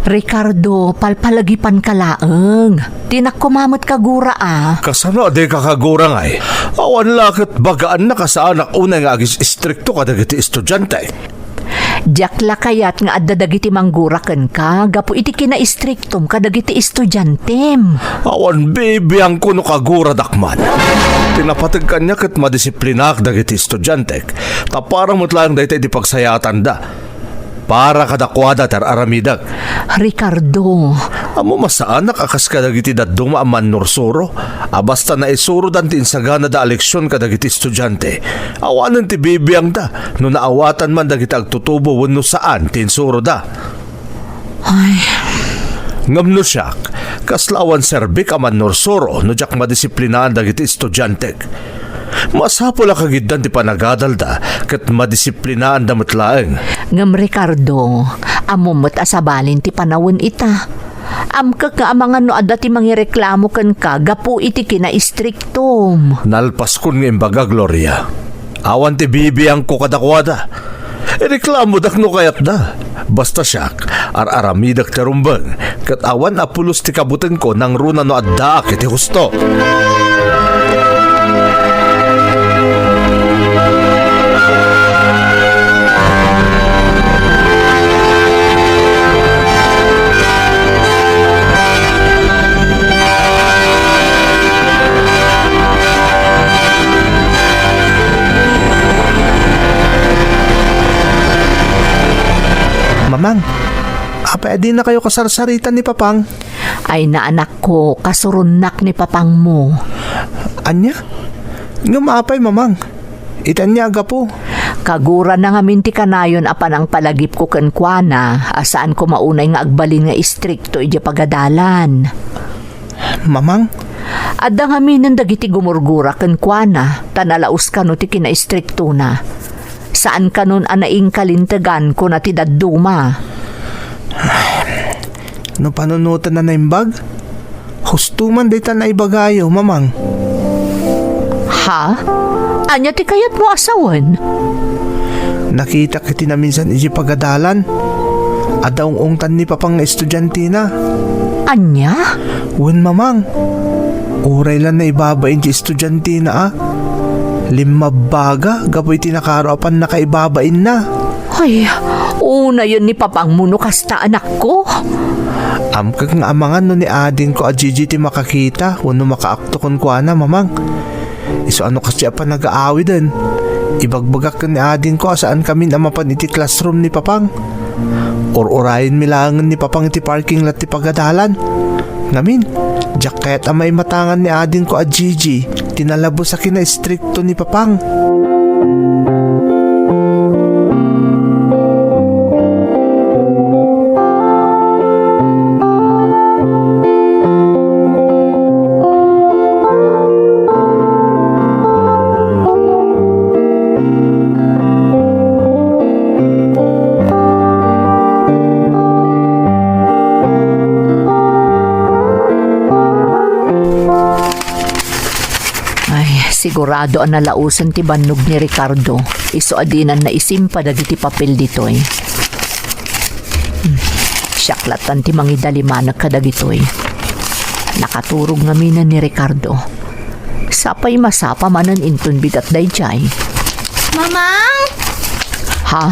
Ricardo, palpalagipanka laeng. Dinak koma met kagura a. Kasano a dika kagura ngay? Awan la ket bagaannak a saanak unay nga agis-istrikto kadagiti estudiante. Diak la kayat nga adda dagiti manggura kenka gapu iti kinaistriktom kadagiti estudiantem. Awan bibiangko no kaguradak man. Ti napateg kaniak ket madisiplinaak dagiti estudiantek, ta para met laeng dayta iti pagsayaatanda. Para kadakuada ti ar-aramidek. Ricardo. Ammom a saanak a kas kadagiti dadduma a mannursuro a basta naisurodan ti insaganada a leksion kadagiti estudiante. Awanen ti bibiangda no naawatan man dagiti agtutubo wenno saan ti insuroda. Ay. Ngem no siak, kasla awan serbik a mannursuro no diak madisiplinaan dagiti estudiantek. Masapul a kagiddan ti panagadalda ket madisiplinaanda met laeng. Ngem Ricardo, ammom met a sabalin ti panawen ita. Amkek nga amangan no adda ti mangireklamo kenka gapu iti kinaistriktom. Nalpaskon nga imbaga, Gloria. Awan ti bibiangko kadakuada. Ireklamodak no kayatda. Basta siak, ar-aramidek ti rumbeng, ket awan a pulos ti kabutengko nangruna no addaak iti husto. Mamang, apay a dinakayo kasarsaritan ni Papang? Ay, anakko, kasuronnak ni Papangmo. Ania? Ngem apay, Mamang? Iti ania a gapu? Kagurana ngamin ti kanayon a panangpalagipko kenkuana, a saan koma unay nga agbalin nga istrikto idiay pagadalan. Mamang? Adda ngaminen dagiti gumurgura kenkuana, ta nalaus kano ti kinaistriktona. Saan kanon a naingkalintegan kuna ti dadduma. No panunoten a naimbag, husto man dayta naibagayo, Mamang. Ha? Ania ti kayatmo a sawen? Nakitak iti naminsan idiay pagadalan. Adda ung-ungtan ni Papang nga estudiantina. Ania? Wen, Mamang. Uray la naibabain ti estudiantina a limmabbaga gapu iti nakaro a pannakaibabainna. Ay, Unayen ni papangmo no kasta, anakko. Amkek nga amangan no ni adingko a Gigi ti makakita wenno makaakto kenkuana, Mamang. Isu a no kasdiay a panagaawiden, ibagbagak ken ni adingko a saankamin a mapan iti classroom ni Papang. Ur-urayenmi laengen ni Papang iti parking lot ti pagadalan. Ngamin, diak kayat a maimatangan ni adingko a Gigi ti nalabes a kinaistrikto ni Papang. Ay, sigurado a nalaosen ti bannog ni Ricardo. Isu a dinan naisimpa dagiti papel ditoy. Hmm, siak lattan ti mangidalimanek kadagitoy. Nakaturog ngaminen ni Ricardo. Sapay masapa manen inton bigat daydiay. Mamang! Ha?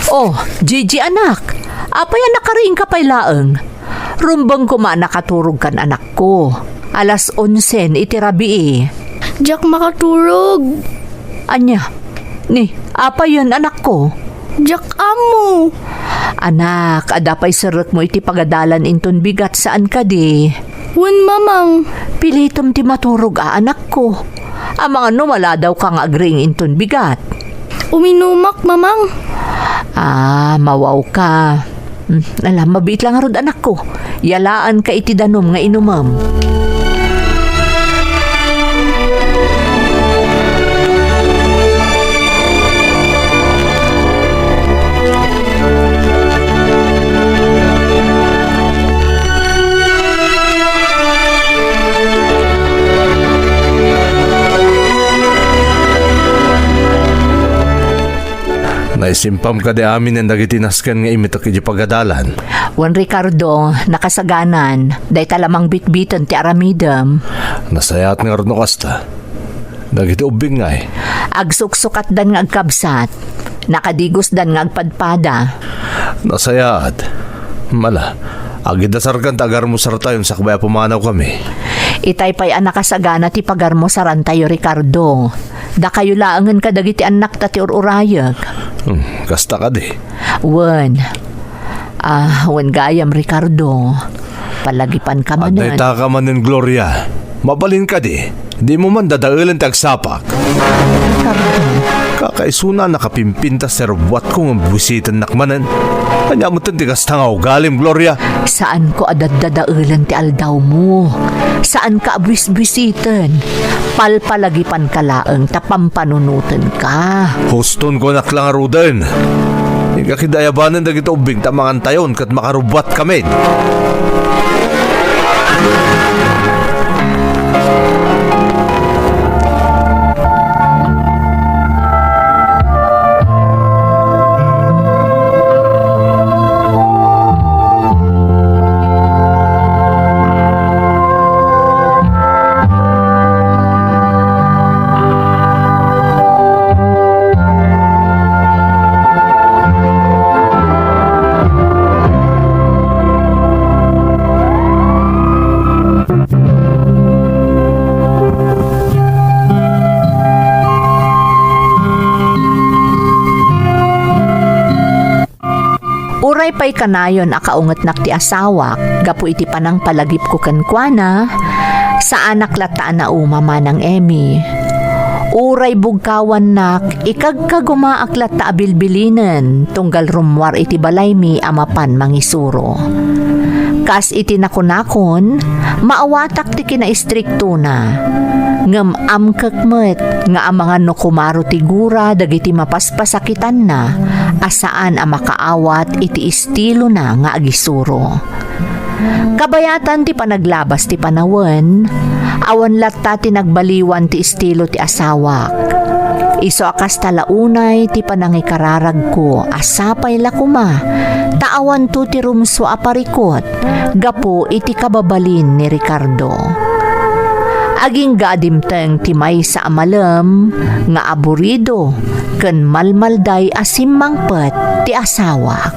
Oh, Gigi anak, apay a nakariingka pay laeng? Rumbeng koma a nakaturogkan, anakko. Alas onsen iti rabii. Diak makaturog. Ania? Ni, apayen, anakko? Diak ammo. Anak, adda pay serrekmo iti pagadalan inton bigat, saan kadi? Wen, Mamang. Pilitem ti maturog a, anakko. Amangan no maladawka nga agriing inton bigat. Uminumak, Mamang. Ah, mawawka. Hmm, ala, mabiit la ngarud, anakko. Yalaanka iti danum nga inumem. Naisimpam kadi aminen dagiti nasken nga imitek iti pagadalan? Wen, Ricardo, nakasaganan, dayta la mangbitbiten ti aramidem. Nasayaat ngarud no kasta. Dagiti ubbing ngay? Agsuksukatdan nga agkabsat. Nakadigosdan nga agpadpada. Nasayaat. Ala, agidasarkan ta agarmusartayon sakbay a pumanawkami. Itay pay a nakasagana ti pagarmusarantayo, Ricardo. Dakayo laengen kadagiti annakta ti ur-urayek. Hmm, kasta kadi. Wen. Ah, wen gayam, Ricardo. Palagipanka manen. Adda itaka manen, Gloria. Mabalin kadi, dimo man dadaelen ti agsapak. Ricardo. Kakaisuna a nakapimpintas ti rubuatko ngem buisitennak manen. Ania metten ti kasta nga ugalim, Gloria? Saanko a daddadaelen ti aldawmo. Saanka a buisbuisiten. Palpalagipanka laeng ta pampanunotenka. Huston ko, anak, la ngaruden. Inka kidaayabanen dagiti ubbing ta mangantayon ket makarubuatkamin. Uray pay kanayon a kaungetnak ti asawak gapu iti panangpalagipko kenkuana, saanak latta a nauma, Manang Emmy. Uray bugkawannak, ikagkagumaak latta a bilbilinen tunggal rummuar iti balaymi a mapan mangisuro. Kas iti nakunakon, maawatak ti kinaistriktona, ngem amkek met nga amangan no kumaro ti gura dagiti mapaspasakitanna a saan a makaawat iti istilona nga agisuro. Kabayatan ti panaglabas ti panawen, awan latta ti nagbaliwan ti estilo ti asawak. Isu a kasta la unay ti panangikararagko a sapay la koma ta awanto ti rumsua a parikut gapu iti kababalin ni Ricardo. Agingga a dimteng ti maysa a malem nga aburido ken malmalday a simmangpet ti asawak.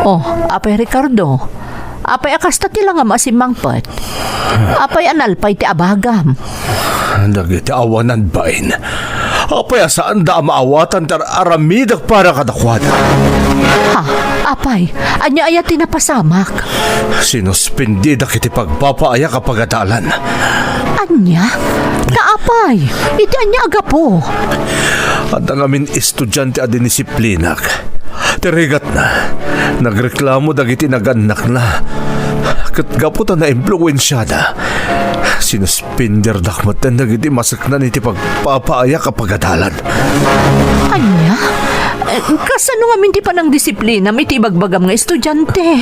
Oh, Apay Ricardo, apay a kasta ti langam a simmangpet? Apay a nalpay ti abagam? Dagiti awanan bain. Apay a saanda a maawatan ti ar-aramidek para kadakuada? Ha? Apay, ania aya ti napasamak? Sinuspendida iti pagpapaayak a pagadalan. Ania? Ta apay? Iti ania a gapu? Adda ngamin estudiante a dinisiplinak. Ti rigatna, nagreklamo dagiti nagannakna. Ket gapu ta naimpluensiada, sinuspinderdak metten dagiti maseknan iti pagpapaayak a pagadalan. Ania? Eh, kasano ngamin ti panangdisiplinam iti ibagbagam nga estudiante?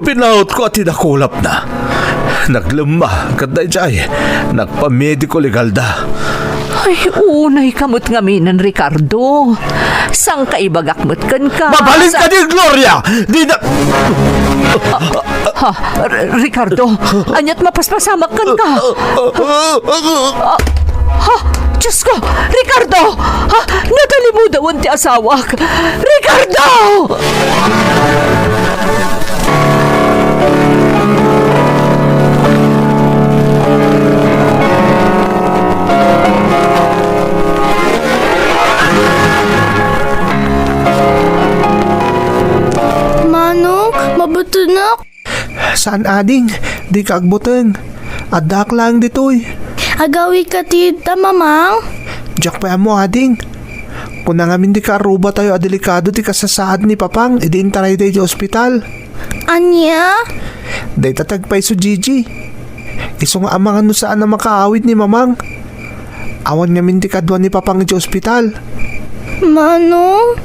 Binautko a ti dakulapna. Naglemma, ket daydiay, nagpamediko legalda. Ay, unay ka met ngamin, Ricardo. Sangkaibagak met kenka. Mabalin kadi, Gloria! Di na... Ha? R-, Ricardo, aniat mapaspasamak kenka? Ha? Diyos ko! Ricardo! Ha? Natalimudawan ti asawak! Ricardo! Manong, mabutunak? Saan ading, dika agbuteng. Addaak laeng ditoy. Agawidka ti idda, Mamang? Diak pay ammo ading. Kuna ngamin ti kaarrubatayo a delikado ti kasasaad ni Papang idi intarayda idiay ospital. Ania? Dayta ti agpayso, Gigi. Isu nga amangan no saan a makaawid ni Mamang. Awan ngamin ti kadua ni Papang idiay ospital. Manong?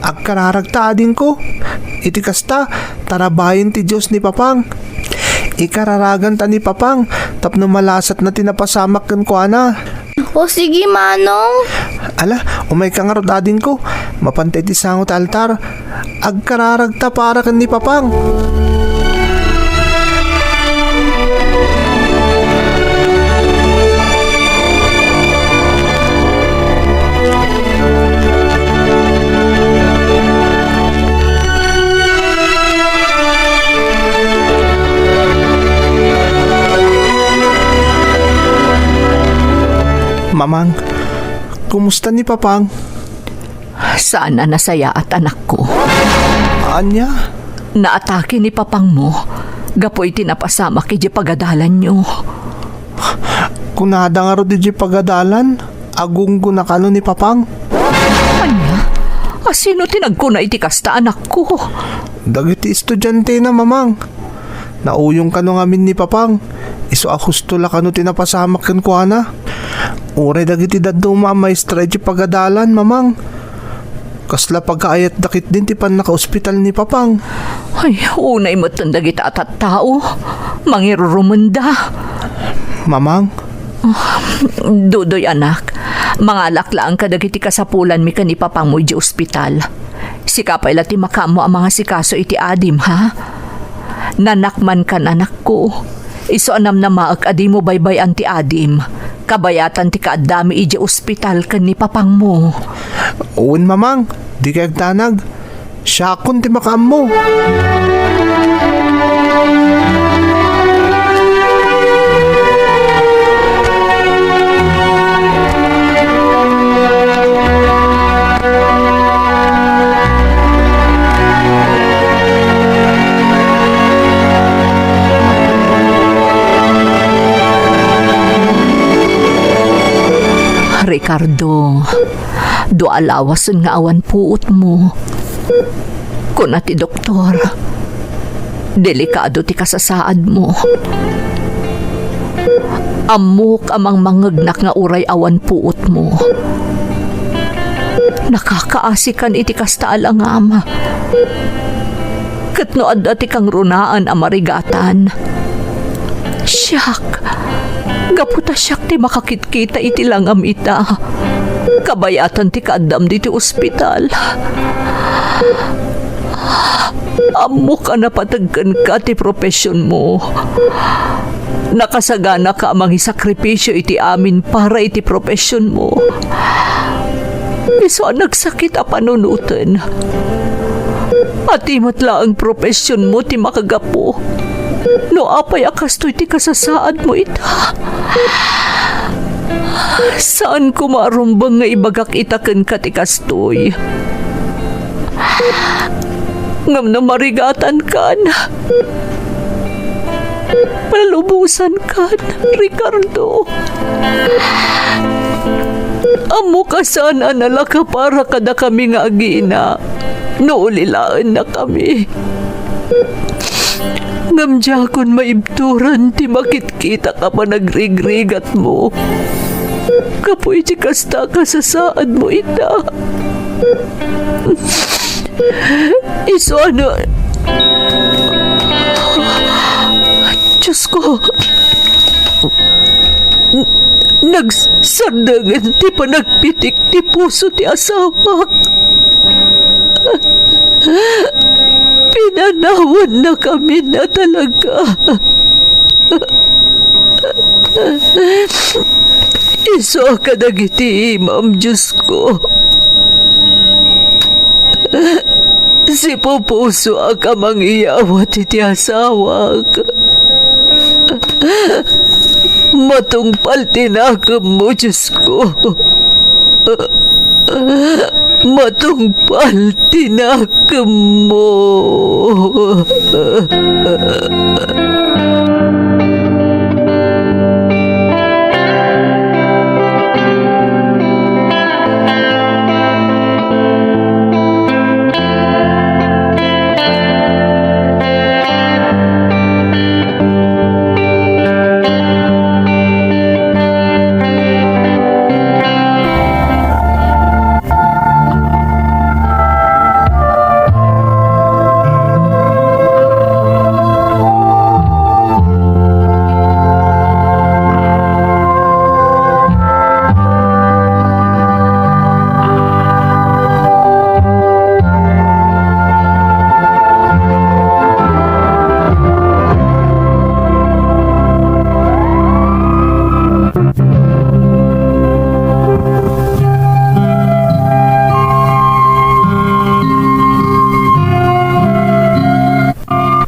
Agkararagta, adingko. Iti kasta, tarabayen ti Dios ni Papang. Ikararaganta ni Papang tapno malasatna ti napasamak kenkuana. O sige, Manong. Ala, umayka ngarud, adingko. Mapanta iti sango ti altar. Agkararagta para ken ni Papang. Mamang, kumusta ni Papang? Saan a nasayaat, anakko. Ania? Naatake ni Papangmo gapu iti napasamak idiay pagadalanyo. Kunada ngarud idiay pagadalan, agunggona kano ni Papang. Ania? A, sino ti nagkuna iti kasta, anakko? Dagiti estudiantena, Mamang. Nauyong kano ngamin ni Papang. Isu a husto la kano ti napasamak kenkuana. Uray dagiti dadduma a maestra iti pagadalan, Mamang. Kasla pagkaayatda ketdin ti pannakaospital ni Papang. Ay, unay metten dagita a tattao. Mangirurumenda. Mamang. Dudoy, anak, mangalak laeng kadagiti kasapulanmi ken ni Papangmo idiay ospital. Sika pay la ti makaammo a mangasikaso iti adim, ha? Nanakmankan, anakko. Isu a namnamaek a dimo baybay-an ti adim. Kabayatan ti kaaddami idiay ospital ken ni Papangmo. Wen, Mamang, dikay agdanag. Siakon ti makaammo. Ricardo, dua a lawasen nga awan puotmo. Kuna ti doktor, delikado ti kasasaadmo. Ammok a mangmangngegnak nga uray awan puotmo, nakakaasikan iti kasta a langam. Ket no adda ti kangrunaan a marigatan, siak, gapu ta siak ti makakitkita iti langam ita, kabayatan ti kaaddam ditoy ospital. Ammok a napateg kenka ti profesionmo. Nakasaganaka a mangisakripisio iti amin para iti profesionmo. Isu a nagsakit a panunoten. Ati met laeng profesionmo ti makagapu. No apay a kastoy ti kasasaadmo ita? Saan koma a rumbeng nga ibagak ita kenka ti kastoy. Ngem no marigatankan, palubosankan, Ricardo. Ammok a saan a nalaka para kadakami nga agina no ulilaennakami. Ngem diakon maibturan ti makitkita a panagrigrigatmo. Gapu iti kasta a kasasaadmo ita. Isu a na-, Diosko, nagsardengen ti panagpitik ti puso ti asawak. Pinanawannakamin a talaga. Isu a kadagiti imam, Diosko. Sipupusoak a mangiyawat iti asawak. Matungpal ti nakemmo, Diosko. Matungpal ti nakemmo.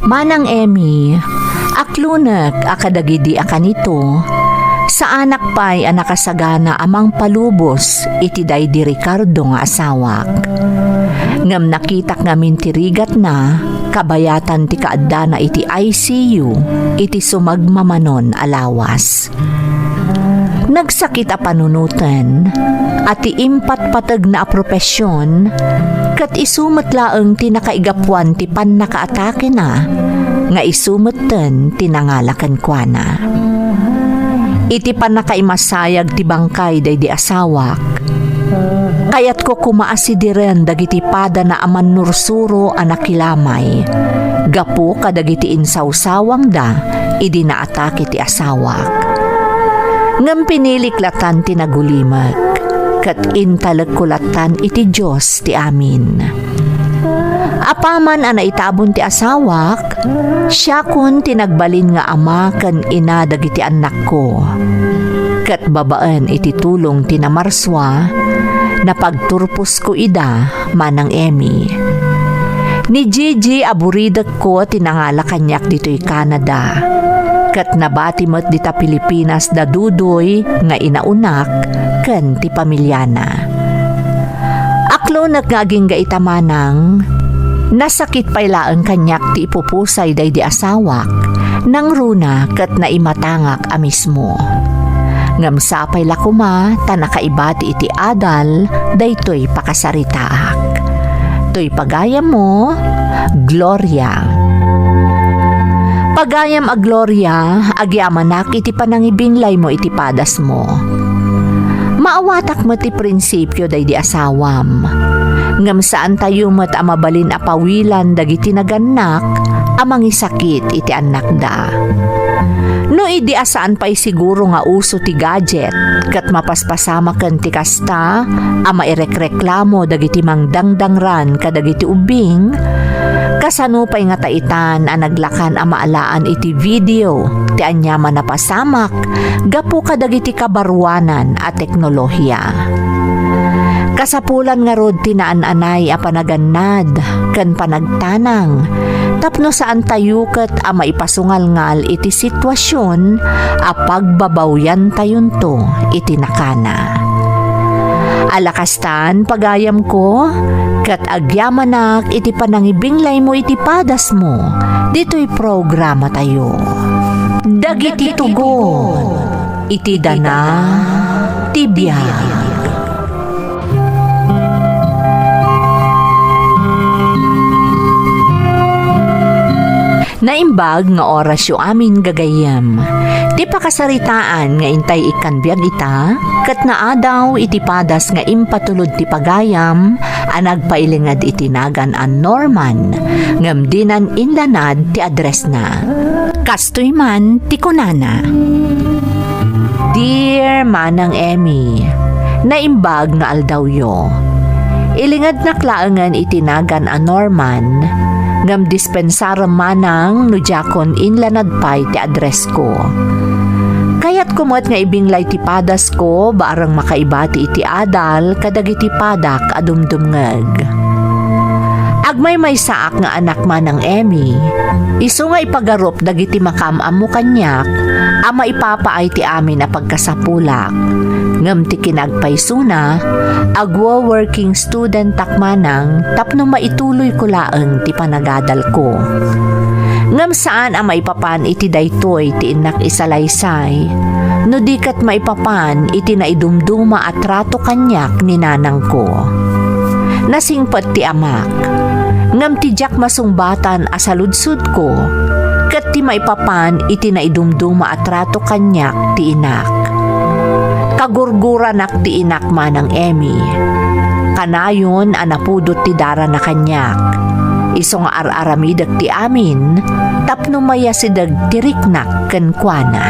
Manang Emmy, aklonek a kadagidi a kanito, saanak pay a nakasagana a mangpalubos iti daydi Ricardo nga asawak. Ngem nakitak ngamin ti rigatna, kabayatan ti kaaddana iti I C U iti sumagmamanon a lawas. Nagsakit a panunoten, a ti impatpategna a profesion, ket isu met laeng ti nakaigapuan ti pannakaatakena, nga isu metten ti nangala kenkuana. Iti pannakaimasayag ti bangkay daydi asawak, kayatko koma a sidiren dagiti padana a mannursuro a nakilamay gapu kadagiti insawsawangda idi naatake ti asawak. Ngem pinilik latan ti nagulimek, ket intalekko latan iti Dios ti amin. Apaman a naitabon ti asawak, siakon ti nagbalin nga ama ken ina dagiti annakko. Ket babaen iti tulong ti namarsua, napagturposko ida, Manang Emmy. Ni Gigi a buridekko ti nangala kaniak ditoy Canada. Ket nabati met dita Pilipinas da Dudoy nga inaunak ken ti pamiliana. Aklonek nga agingga ita, Manang, nasakit pay laeng kaniak ti ipupusay daydi asawak, nangruna ket naimatangak a mismo. Ngem sapay la koma ta nakaibati iti adal daytoy pakasaritaak. Toy pagayammo, Gloria. Pagayam a Gloria, agyamanak iti panangibinglaymo iti padasmo. Maawatak met ti prinsipio daydi asawam. Ngem saantayo met a mabalin a pawilan dagiti nagannak a mangisakit iti annakda. No idi a saan pay siguro nga uso ti gadget ket mapaspasamaken ti kasta a mairekreklamo dagiti mangdangdangran kadagiti ubbing, kasano pay nga taitan a naglakan a maalaan iti video ti aniaman a pasamak gapu kadagiti kabaruanan a teknolohia? Kasapulan ngarud ti naan-anay a panagannad ken panagtanang tapno saantayo ket a maipasungalngal iti situasion a pagbabawiantayonto iti nakana. Ala kastan, pagayamko, ket agyamanak iti panangibinglaymo iti padasmo ditoy programatayo. Dagiti tugon iti dana ti biag. Naimbag nga orasyo amin, gagayyem. Ti pakasaritaan nga intay ikkan biag ita, ket naadaw iti padas nga impatulod ti pagayam a nagpailinged iti nagan a Norman, ngem dinan inlanad ti addressna. Kastoy man ti kunana. Dear Manang Emmy, naimbag nga aldawyo. Ilingednak laengen iti nagan a Norman, ngem dispensarem manang no diakon inlanad pay ti addressko. Kayatko met nga ibinglay ti padasko bareng makaibati iti adal kadagiti padak a dumdumngeg. Agmaymaysaak nga anak, Manang Emmy, isu nga ipagarup dagiti makaam-ammo kaniak a maipapaay ti amin a pagkasapulak. Ngem ti kinagpaysona, agwo-working studentak manang tapno maituloyko laeng ti panagadalko. Ngem saan a maipapan iti daytoy ti innak isalaysay, no di ket maipapan iti naidumduma a trato kaniak ni nanangko. Nasingpet ti amak, ngem ti diak masungbatan a saludsodko, ket ti maipapan iti naidumduma a trato kaniak ti inak. Kagurguranak ti inak, Manang Emmy. Kanayon a napudot ti darana kaniak. Isu nga ar-aramidek ti amin tapno mayasideg ti riknak kenkuana.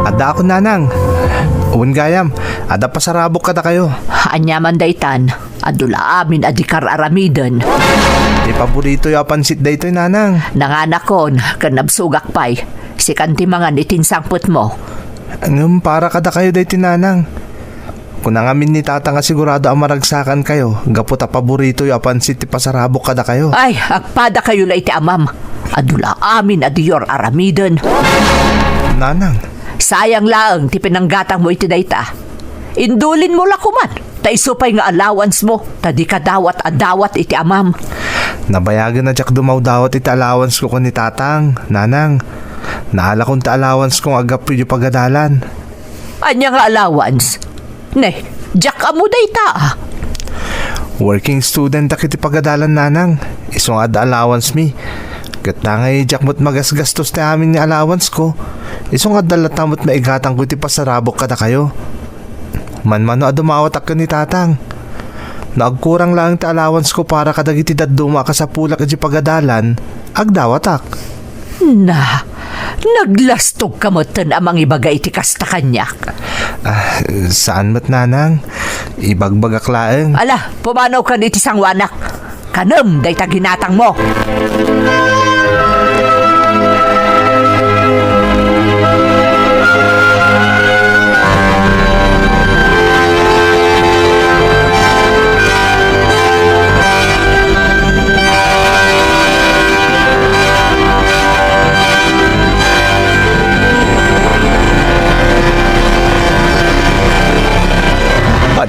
Addaakon, nanang. Wen gayam, adda pasarabok kadakayo. Ania man daytan? Adu la amin a dika ar-aramiden. Ti paboritoyo a pansit daytoy, nanang. Nanganakon, ken nabsogak pay. Sikan ti mangan iti insangpetmo. Ngem para kadakayo daytoy, nanang. Kuna ngamin ni tata nga sigurado a maragsakankayo gapu ta paboritoyo a pansit ti pasarabok kadakayo. Ay, agpadakayo la iti amam. Adu la amin a diyo ar-aramiden. Nanang. Sayang laeng ti pinanggatangmo iti dayta. Indulinmo la koman, ta isu pay nga allowance mo, ta dika dawat a dawat iti amam. Nabayagen a diak dumawdawat iti allowance ko ken ni tatang, nanang. Naalakon ti allowance ko nga aggapu iti pagadalan. Ania nga allowance? Ne, diak ammo dayta, a. Working student ak iti pagadalan, nanang. Isu nga adda allowance mi. Ket ta ngay diak met magasgastos ti amin nga allowance ko. Isu nga adda latta met maigatangko iti pasarabok kadakayo. Manmano a dumawatak ken ni tatang. No agkurang laeng ti allowance ko para kadagiti dadduma a kasapulak iti pagadalan, agdawatak. Na, naglastogka metten a mangibaga iti kasta kaniak. Ah, saan met, nanang. Ibagbagak laeng. Ala, pumanawkan iti sangoanak. Kanem dayta ginatangmo.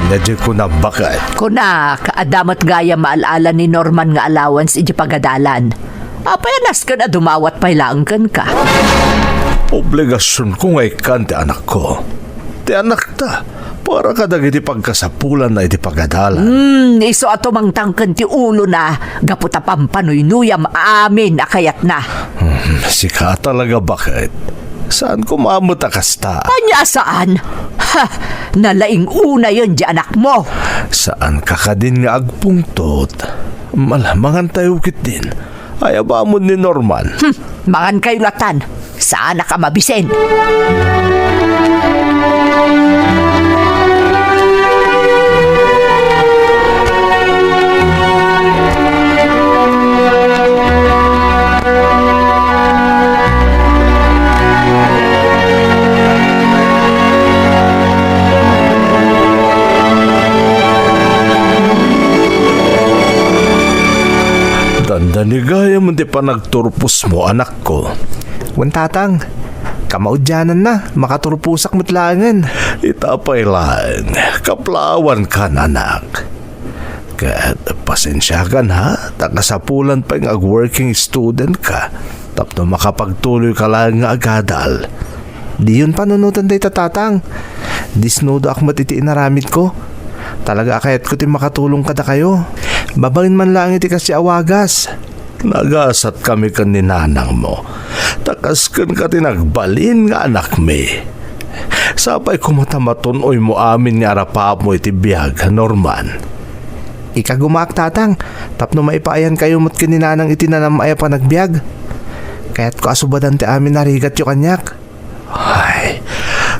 Ania diay kunam, baket? Kunak, adda met gayam maal-ala ni Norman nga allowance iti pagadalan. Apay a nasken a dumawat pay laeng kenka? Obligasionko nga ikkan ti anakko. Ti anakta, para kadagiti pagkasapulanna iti pagadalan. Hmm, isu a tumangtang ken ti ulona gapu ta pampanuynuyam amin a kayatna. Hmm, sika talaga, baket. Saan ko met a kasta. Ania a saan? Ha! Nalaing unayen ti anakmo. Saan ka kadin nga agpungtot? Mala, mangantayo ketdin. Ay, abamun ni Norman. Hmm, mangankayo latan. Saanak a mabisen. Dandani gayam ti panagturposmo, anakko. Wen, tatang, kamaudiananna, makaturposak met laengen. Ita pay laeng, kaplaawankan, anak. Ket pasensiakan, ha, ta kasapulan pay nga ag-working student ka tapno makapagtuloy ka laeng nga agadal. Diyon panunoten dayta, tatang. Disnudoak met iti inaramidko. Talaga a kayatko ti makatulong kadakayo. Babaen man laeng iti kasdi a wagas. Nagasat kami ken ni nanangmo. Ta kas kenka ti nagbalin nga anakmi. Sapay koma ta matun-oymo amin nga arapapmo iti biag, Norman. Ikagumaak, tatang, tapno maipaayankayo met ken ni nanang iti nanam-ay a panagbiag. Kayatko a subadan ti amin a rigatyo kaniak. Ay,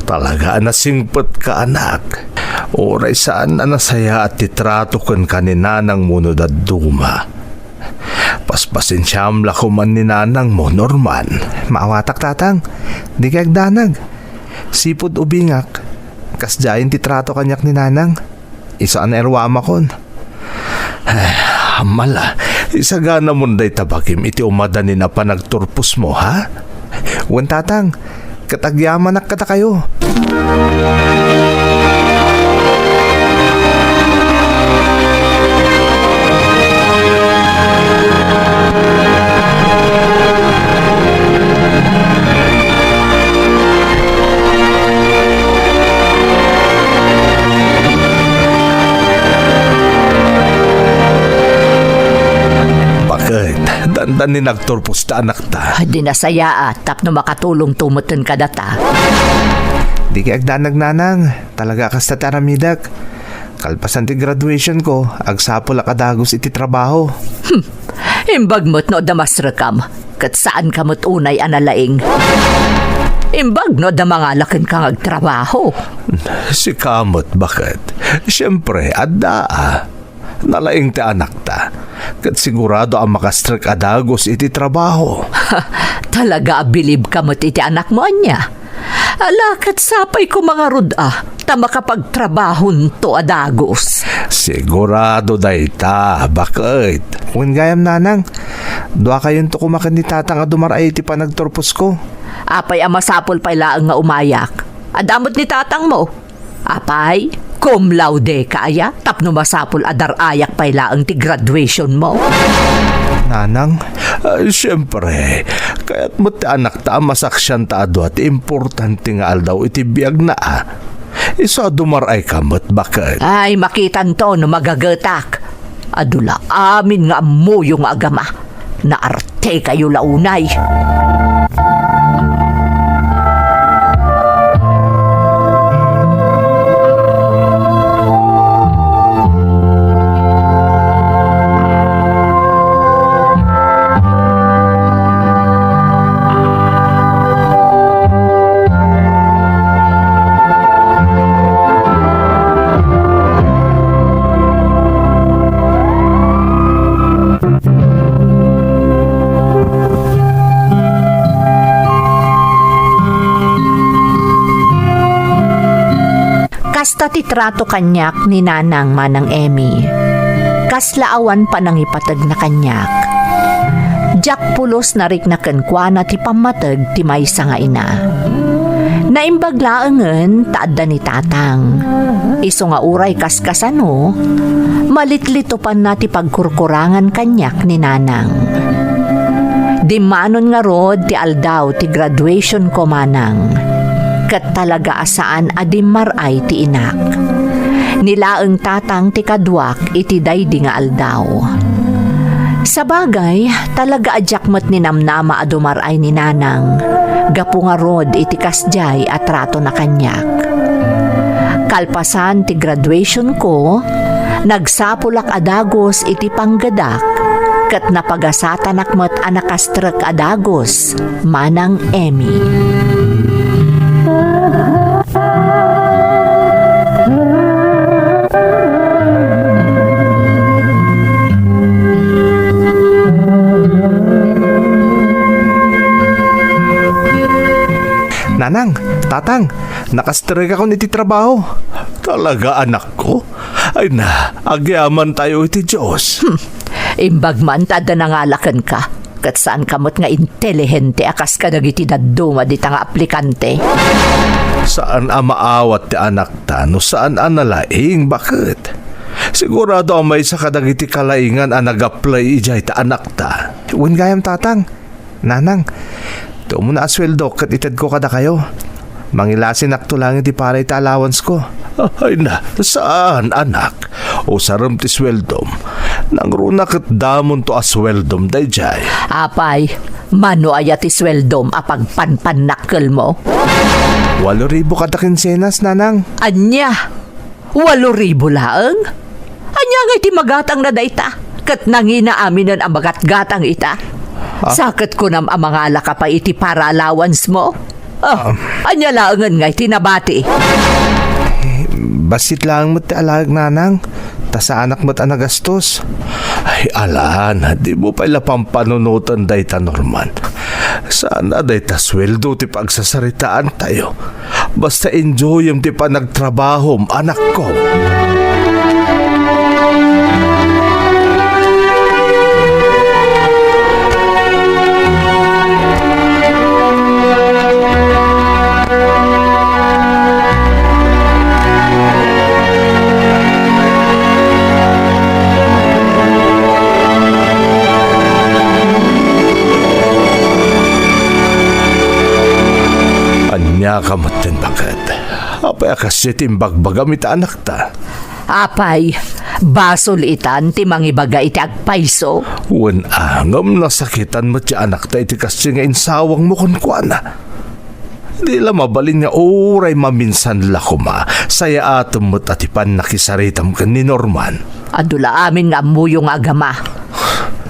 talaga a nasingpetka, anak. Uray saan a nasayaat ti trato kenka ni nanangmo no dadduma. Paspasensiam la koman ni nanangmo, Norman. Maawatak, tatang. Dikay agdanag. Sipud ubingak, kasdiayen ti trato kaniak ni nanang. Isu a nairwamakon. Ay, mala, isaganamon dayta bagim iti umadanin a panagturposmo, ha? Wen, tatang, ket agyamanak kadakayo. Baket, dandani nagturpos ta anakta. Di nasayaat tapno makatulongto metten kadata. Dikay agdanag, nanang. Talaga a kasta ti aramidek. Kalpasan ti graduation ko, agsapulak a dagus iti trabaho. Hmm. Imbag met no adda masrekam, ket saanka met unay a nalaing. Imbag no adda mangala kenka nga agtrabaho. Sika met, baket? Siempre, adda a. Nalaing ti anakta, ket sigurado a makastrek a dagus iti trabaho. Talaga a bilibka met iti anakmo, ania? Ala, ket sapay koma ngarud a, ta makapagtrabahonto a dagus. Sigurado dayta, baket. Wen gayam, nanang, duakayonto koma ken ni tatang a dumar-ay iti panagturposko. Apay a masapul pay laeng nga umayak? Adda met ni tatangmo. Apay, cum laude ka aya tapno masapul a dar-ayak pay laeng ti graduationmo? Nanang, ah, siempre, kayat met ti anakta a masaksianta a dua ti importante nga aldaw iti biagna, a. Isu a dumar-ay ka met, baket. Ay, makitanto no magagetak. Adu la amin nga ammoyo nga agama. Naartekayo la unay. Kasta ti trato kaniak ni Nanang, Manang Emmy. Kasla awan panangipategna kaniak. Diak pulos narikna kenkuana ti pammateg ti maysa nga ina. Naimbag laengen ta adda ni Tatang. Isu nga uray kaskasano, malitlitopanna ti pagkurkurangan kaniak ni Nanang. Dimmanon ngarud ti aldaw ti graduation ko, Manang. ket talaga a saan a dimmar-ay ti inak. Ni laeng tatang ti kaduak iti daydi nga aldaw. Sabagay, talaga a diak met ninamnama a dumar-ay ni nanang, gapu ngarud iti kasdiay a tratona kaniak. Kalpasan ti graduation ko, nagsapulak a dagus iti panggedak, ket napagasatanak met a nakastrek a dagus, Manang Emmy. Nanang, tatang, nakastrekakon iti trabaho. Talaga, anakko? Ay na, agyamantayo iti Dios. Hmm. Imbag man ta adda nangala kenka, ket saanka met nga intelihente a kas kadagiti dadduma dita nga aplikante. Saan a maawat ti anakta no saan a nalaing, baket? Sigurado a maysa kadagiti kalaingan a nag-apply idiay ta anakta. Wen gayam, tatang. Nanang, tumuna a sueldo ket itedko kadakayo. Mangilasinakto laeng iti para iti allowance ko. Ay na, saan, anak? Usarem ti sueldom. Nangruna ket damonto a sueldom daydiay. Apay, mano aya ti sueldom a pagpanpannakkelmo? Walo ribu kada kinsenas, nanang. Ania? Walo ribu laeng? Ania ngay ti magatangna dayta? Ket nangina aminen a magatgatang ita? Ah. Sa ket kunam a mangalaka pay iti para allowance mo? Ah, ah. Ania laengen ngay ti nabati? Bassit laeng met ti alaek, nanang, ta saanak met a nagastos. Ay, alan, dimo pay la pampanunoten dayta, Norman. Saan a dayta sueldo ti pagsasaritaantayo. Basta enjoyem ti panagtrabahom, anakko. Ania ka metten, baket? Apay a kasdiay ti imbagbagam iti anakta? Apay, basol itan ti mangibaga iti agpayso? Wen a, ngem nasakitan met ti anakta iti kasdiay nga insawangmo kenkuana. Di la mabalin nga uray maminsan la koma, sayaatem met a ti pannakisaritam ken ni Norman. Adu la amin nga ammoyo nga agama.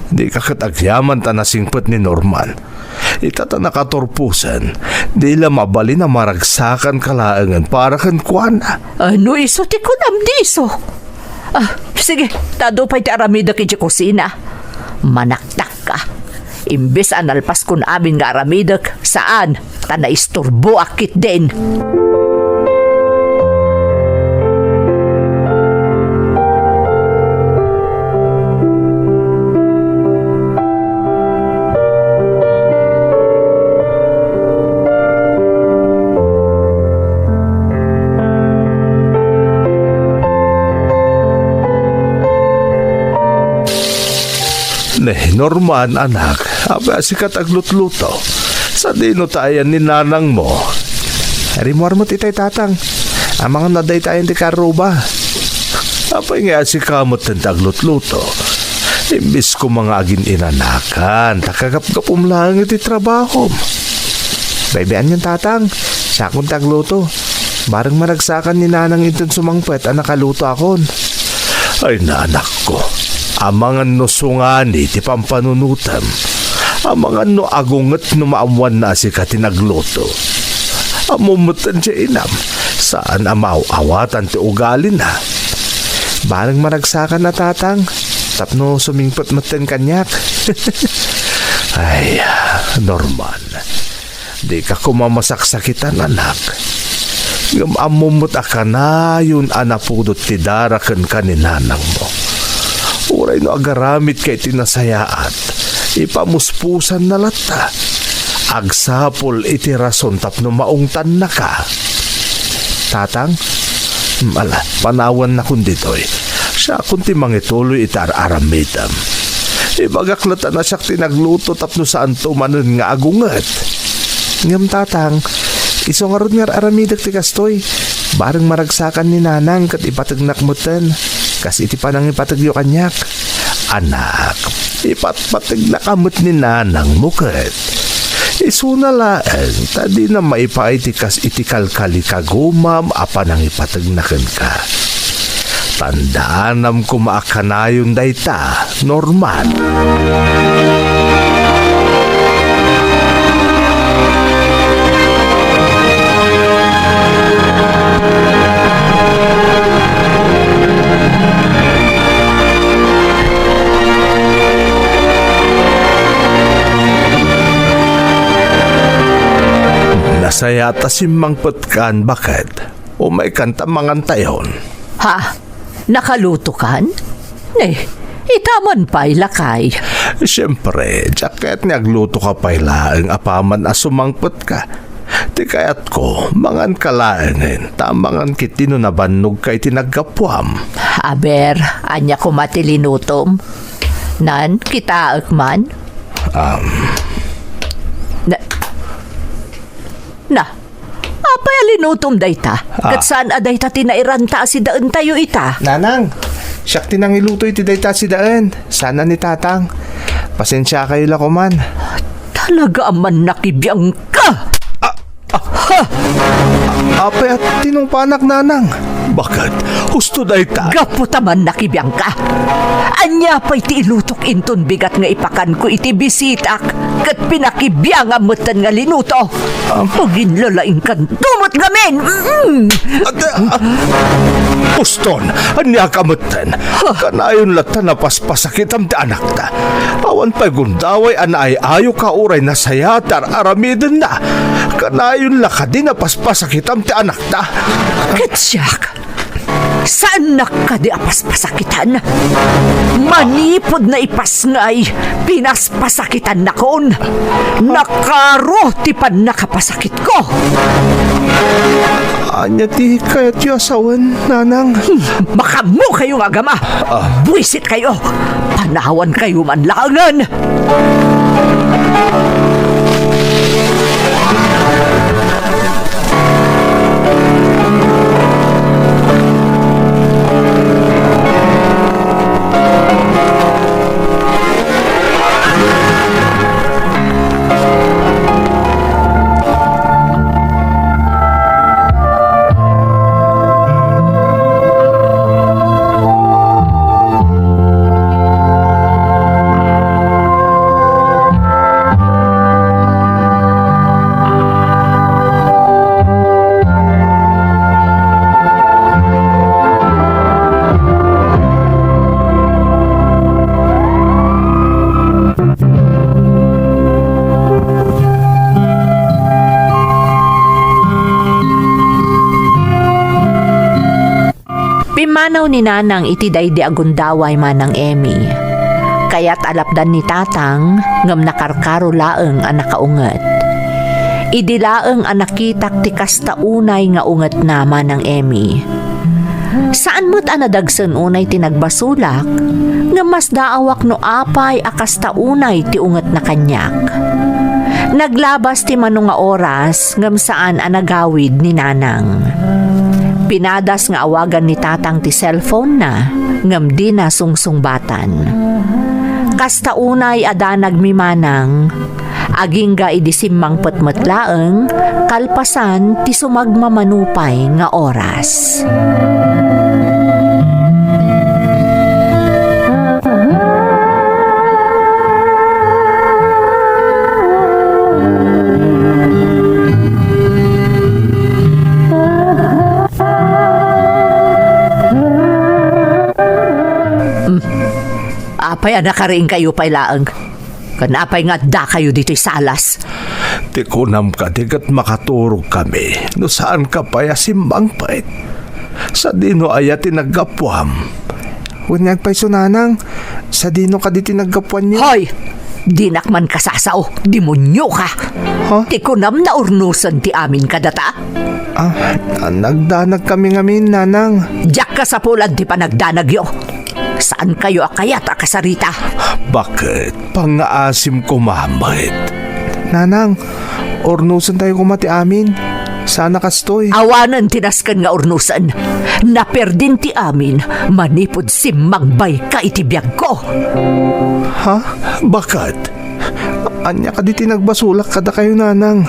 Dika ket agyaman ta nasingpet ni Norman. Ita ta nakaturposen, di la mabalin a maragsakanka laengen para kenkuana. Ano isu ti kunam, diso? Ah, sige, ta adu pay ti aramidek idiay kusina. Manaktakka. Imbes a nalpaskon amin nga aramidek, saan, ta naisturboak ketdin. Ni Norman, anak, apay a sika ti aglutluto? Sadino ta ayan ni nanangmo? Rimmuar met itay, tatang. Amangan no adda itayan ti karruba. Apay nga a sika met ti aglutluto? Imbes koma nga agin-inanakan, ta kagapgapum laeng iti trabahom. Baybayan yon, tatang. Siakon ti agluto. Bareng maragsakan ni nanang inton sumangpet a nakalutoakon. Ay, nanakko, amangan no sungani ti pampanunotem. Amangan no agunget no maammoanna a sika ti nagluto. Ammom metten ti inam, saan a maaw-awatan ti ugalina. Bareng maragsakan a, tatang, tapno sumingpet metten kaniak. Ay, Norman, dika koma masaksakitan, anak. Ngem ammom met a kanayon a napudot ti dara kenka ni nanangmo. Uray no agaramidka iti nasayaat, ipamuspusanna latta. Agsapul iti rason tapno maungtannaka. Tatang, mm, ala, panawannakon ditoy. Siakon ti mangituloy iti ar-aramidem. Ibagak latta a siak ti nagluto tapno saanto manen nga agunget. Ngem, tatang, Isu ngarud nga ar-aramidek ti kastoy. Bareng maragsakan ni Nanang ket ipategnak metten, kas iti panangipategyo kaniak. Anak, ipatpategnaka met ni Nanangmo ket. Isuna laeng ta dina maipaay ti kas iti kalkalikagumam a panangipategna kenka. Tandaanam koma a kanayon dayta, Norman. Nasayaat a simmangpetkan, baket? Umaykan ta mangantayon. Ha? Nakalutokan? Ne, itaman pay, lakay. Siempre, diak kayat nga aglutoka pay laeng apaman a sumangpetka. Ti kayatko, manganka laengen, ta mangan ketdi no nabannogka iti naggapuam. Aber, ania koma ti linutom? Nan, kitaek man? Um. Na, na, apay a linutom dayta? Ah. Ket saan a dayta ti nairanta a sidaentayo ita? Nanang, siak ti nangiluto iti dayta a sidaen. Saan a ni Tatang. Pasensiakayo la koman. Talaga a mannakibiangka! Ah, ah. Ha! Apay a tinungpanak, Nanang? Baket? Husto dayta. Gapu ta mannakibiangka. Ania pay ti ilutok inton bigat nga ipakanko iti bisitak ket pinakibiangam metten nga linuto? Ah. Aginlalaingkanto met ngamin! Mm. At, ah, Uston, ania ka metten? Huh. Kanayon latta napaspasakitam ti anakta. Awan pay gundaway a naay-ayoka uray nasayaat ti ar-aramidenna. Kanayon la kadi napaspasakitam ti anakta? Ket siak, saannak kadi a paspasakitan? Manipud naipasngay, pinaspasakitannakon. Nakaro ti pannakapasakit ko. Ania ti kayatyo a sawen, Nanang? Hmm, makaammokayo nga agama. Ah. Buisit kayo. Panawan kayo man laengen. Pimmanaw ni Nanang iti daydi a gundaway, Manang Emmy. Kayat a lapdan ni Tatang, ngem nakarkaro laeng a nakaunget. Idi laeng a nakitak ti kasta unay nga ungetna, Manang Emmy. Saan met a nadagsen unay ti nagbasolak, ngem masdaawak no apay a kasta unay ti ungetna kaniak. Naglabas ti mano nga oras, ngem saan a nagawid ni Nanang. Pinadas nga awagan ni Tatang ti cellphone-na, ngem dina sungsungbatan. Kasta unay a danagmi, Manang, agingga idi simmangpet met laeng, kalpasan ti sumagmamano pay nga oras. Hmm. Apay a nakariingkayo pay laeng? Ken apay nga addakayo ditoy salas? Ti kunam kadi ket makaturogkami no saanka pay a simmangpet. Sadino aya ti naggapuam? Wen nga agpayso, Nanang, sadino kadi ti naggapuanyo? Hoy! Dinak man kasasao, demonio ka! Ha? Ti kunam naurnosen ti amin kadata? Ah, nagdanagkami ngamin, Nanang. Diak kasapulan ti panagdanagyo. Saankayo a kayat a kasarita. Baket? Pangngaasim koma met. Nanang, urnosentayo koma ti amin. Saan a kastoy. Awanen ti nasken nga urnosen. Naperdin ti amin manipud simmangbayka iti biagko. Ha? Baket? Ania kadi ti nagbasolak kadakayo, nanang?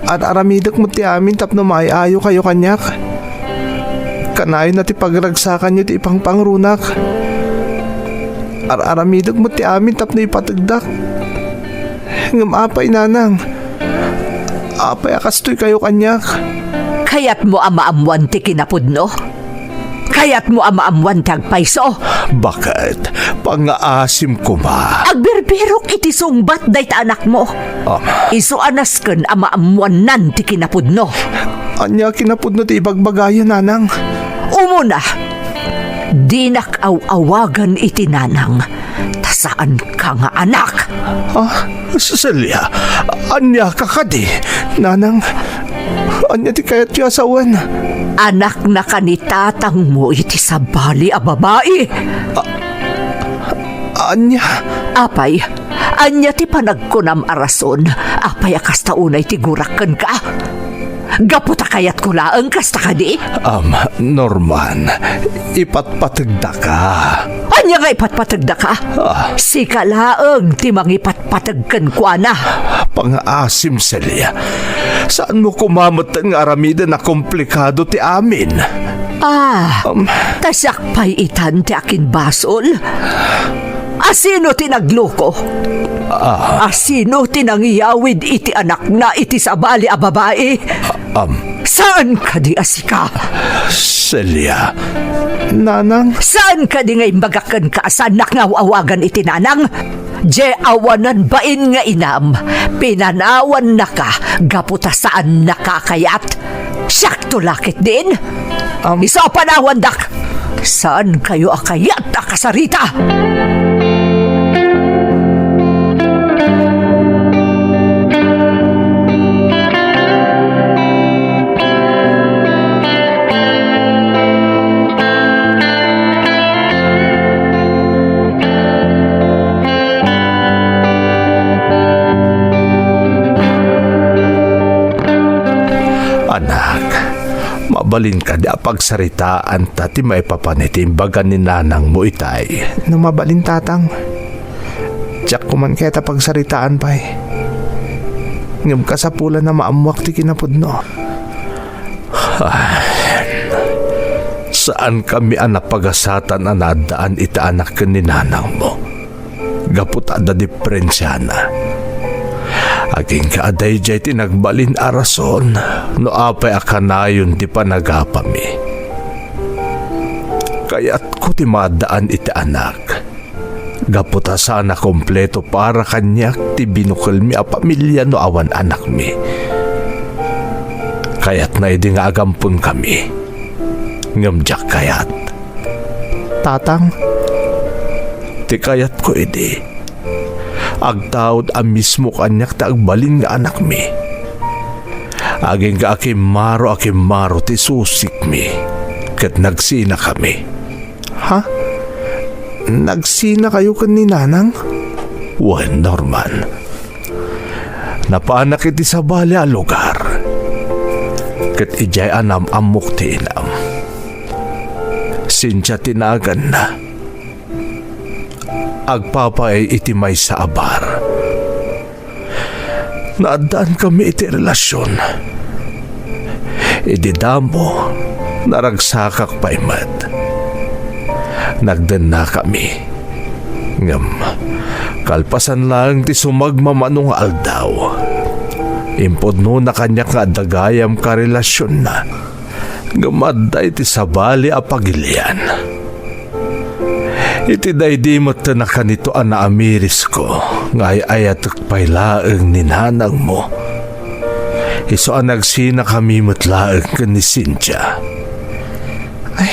Ar-aramidek met ti amin tapno maay-ayokayo kaniak. Kanayon a ti pagragsakanyo ti ipangpangrunak. Ar-aramidek met ti amin tapno ipategdak. Ngem apay, nanang? Apay a kastoykayo kaniak? Kayatmo a maammoan ti kinapudno? Kayatmo a maammoan ti agpayso? Baket? Pangaasim koma. Agbirbirok iti sungbat dayta anakmo. Ama. Isu a nasken a maammoannan ti kinapudno. Ania kinapudno ti ibagbagayo, nanang? Umuna, dinak aw-awagan iti nanang, ta saanka nga anak. Ah, Celia, ania ka kadi? Nanang, ania ti kayatyo a sawen? Anaknaka ni tatangmo iti sabali a babai. Ania? Apay, ania ti panagkunam a rason? Apay a kasta unay ti gurak kenka? Gapu ta kayatko laeng, kasta kadi? Am, Norman, ipatpategdaka. Ania nga ipatpategdaka? Ah. Sika laeng ti mangipatpateg kenkuana. Pangaasim, Celia. Saanmo koma metten nga aramiden a komplikado ti amin? Ah, Um. Ta siak pay itan ti akinbasol? Asino ti nagloko? Ah. Asino ti nangiyawid iti anakna iti sabali a babai? Am. Saan kadi a sika? Celia. Nanang? Saan kadi nga imbagak kenka a saannak nga aw-awagan iti nanang? Diay awanan bain nga inam, pinanawannaka gapu ta saannaka a kayat. Siakto la ketdin? Am- Isu a panawandak! Saankayo a kayat a kasarita! Anak, mabalin kadi a pagsaritaanta ti maipapan iti imbaga ni nanangmo itay? No mabalin, tatang. Diak koman kayat a pagsaritaan pay. Ngem kasapulan a maammoak ti kinapudno. Ay, saankami a napagasatan a naaddaan iti anak ken ni nanangmo gapu ta adda diferensiana. Agingga a daydiay ti nagbalin a rason no apay a kanayon ti panagapami. Kayatko ti maaddaan iti anak. Gapu ta saan a kompleto para kaniak ti binukelmi a pamilia no awan anakmi. Kayatna idi nga agamponkami, ngem diak kayat. Tatang? Ti kayatko idi, agtaud a mismo kaniak ti agbalin nga anakmi. Agingga a kimmaro a kimmaro ti susikmi, ket nagsinakami. Ha? Nagsinakayo ken ni Nanang? Wen, Norman. Napanak iti sabali a lugar. Ket idiay a nam-ammok ti inam. Cynthia ti naganna. Agpapaay iti maysa a bar. Naaddaankami iti relasion. Idi damo, naragsakak pay met. Nagdennakami. Ngem, kalpasan laeng ti sumagmamano nga aldaw, impudnona kaniak nga adda gayam karelasionna. Ngem adda iti sabali a pagilian. Iti daydi met a nakanito a naamirisko nga ay-ayatek pay laeng ni nanangmo, isu a nagsinakami met laeng ken ni Cynthia. Ay,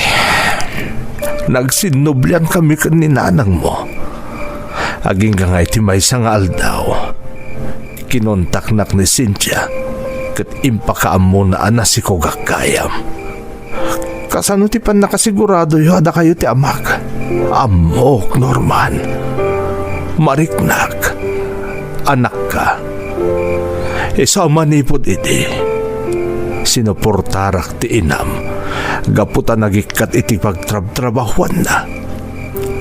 nagsinnubliankami ken ni nanangmo. Agingga nga iti maysa nga aldaw, kinontaknak ni Cynthia ket impakaammona a nasikogak gayam. Kasano ti pannakasiguradoyo a dakayo ti amak? Ammok, Norman. Mariknak. Anakka. Isu a manipud idi, sinuportarak ti inam gapu ta nagikkat iti pagtrabtrabahuanna.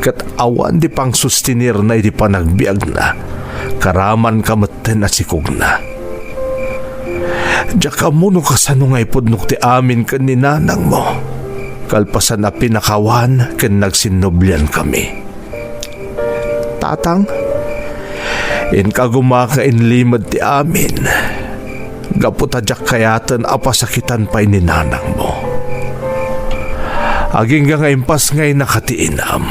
Ket awan ti pangsustenirna iti panagbiagna, karamanka metten a sikogna. Diak ammo no kasano nga ipudnok ti amin ken ni nanangmo, kalpasan a pinakawan ken nagsinnubliankami. Tatang, inka koma nga inlimed ti amin, gapu ta diak kayaten a pasakitan pay ni nanangmo. Agingga nga impasngaynaka ti inam.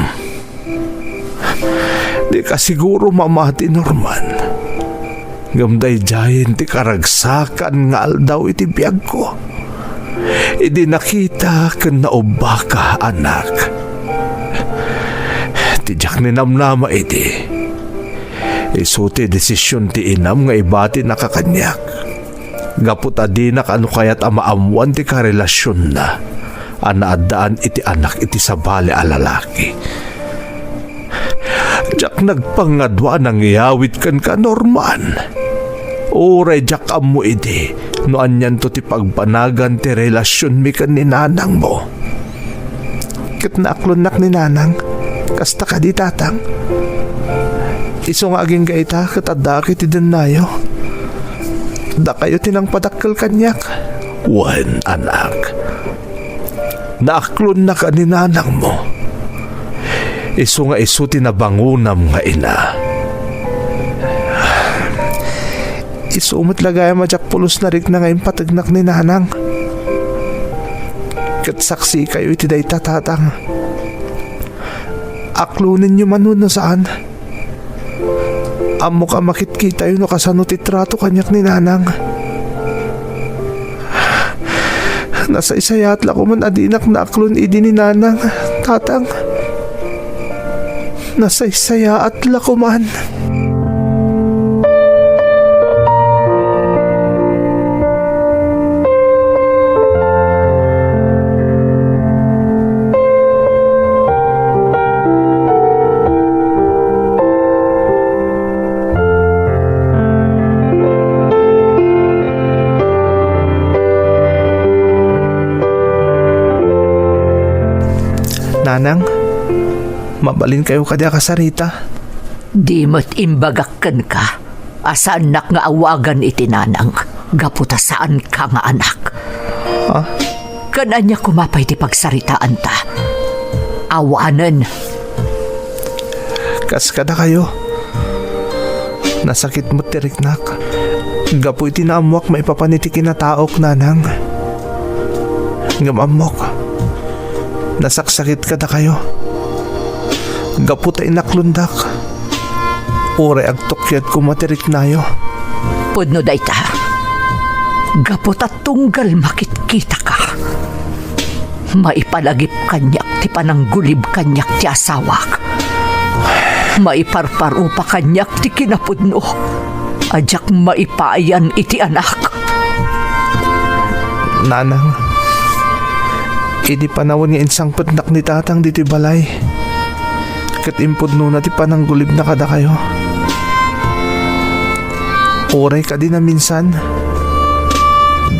Dika siguro mamati, Norman. Ngem daydiayen ti karagsakan nga aldaw iti biagko. Idi nakita ken naubbaka, anak. Ti diak ninamnama idi, isu ti desisyon ti inam nga ibatinaka kaniak. Gapu ta dinak a no kayat a maammoan ti karelasionna a naaddaan iti anak iti sabali a lalaki. Diak nagpangadua a nangyawid kenka, Norman. Uray diak ammo idi no anianto ti pagbanagan ti relasionmi ken ni nanangmo. Ket naaklonnak ni nanang. Kasta kadi, tatang? Isu nga agingga ita ket addaak iti dennayo. Dakayo ti nangpadakkel kaniak. Wen, anak. Naaklonnaka ni nanangmo. Isu nga isu ti nabangonam nga ina. Isu met la gayam a diak pulos narikna nga impategnak ni nanang. Ket saksikayo iti dayta, tatang. Aklonenyo man wenno saan, ammok a makitkitayo no kasano ti trato kaniak ni nanang. Nasaysayaat la koman a dinak naaklon idi ni nanang, tatang. Nasaysayaat la koman. Nanang, mabalinkayo kadi a kasarita? Di met imbagak kenka a saannak nga awagan iti nanang gapu ta saanka nga anak. Ah? Ken ania koma pay ti pagsaritaanta? Awanen. Kas kadakayo, nasakit met ti riknak gapu iti naammoak maipapan iti kinataok, nanang. Ngem ammok, nasaksakit kadakayo gapu ta inaklondak. Uray agtukyad koma ti riknayo. Pudno dayta, gapu ta tunggal makitkitaka, maipalagip kaniak ti pananggulib kaniak ti asawak. Maiparparupa kaniak ti kinapudno a diak maipayan iti anak. Nanang, idi panawen nga insangpetnak ni tatang ditoy balay, ket impudnona ti pananggulibna kadakayo. Uray kadi naminsan,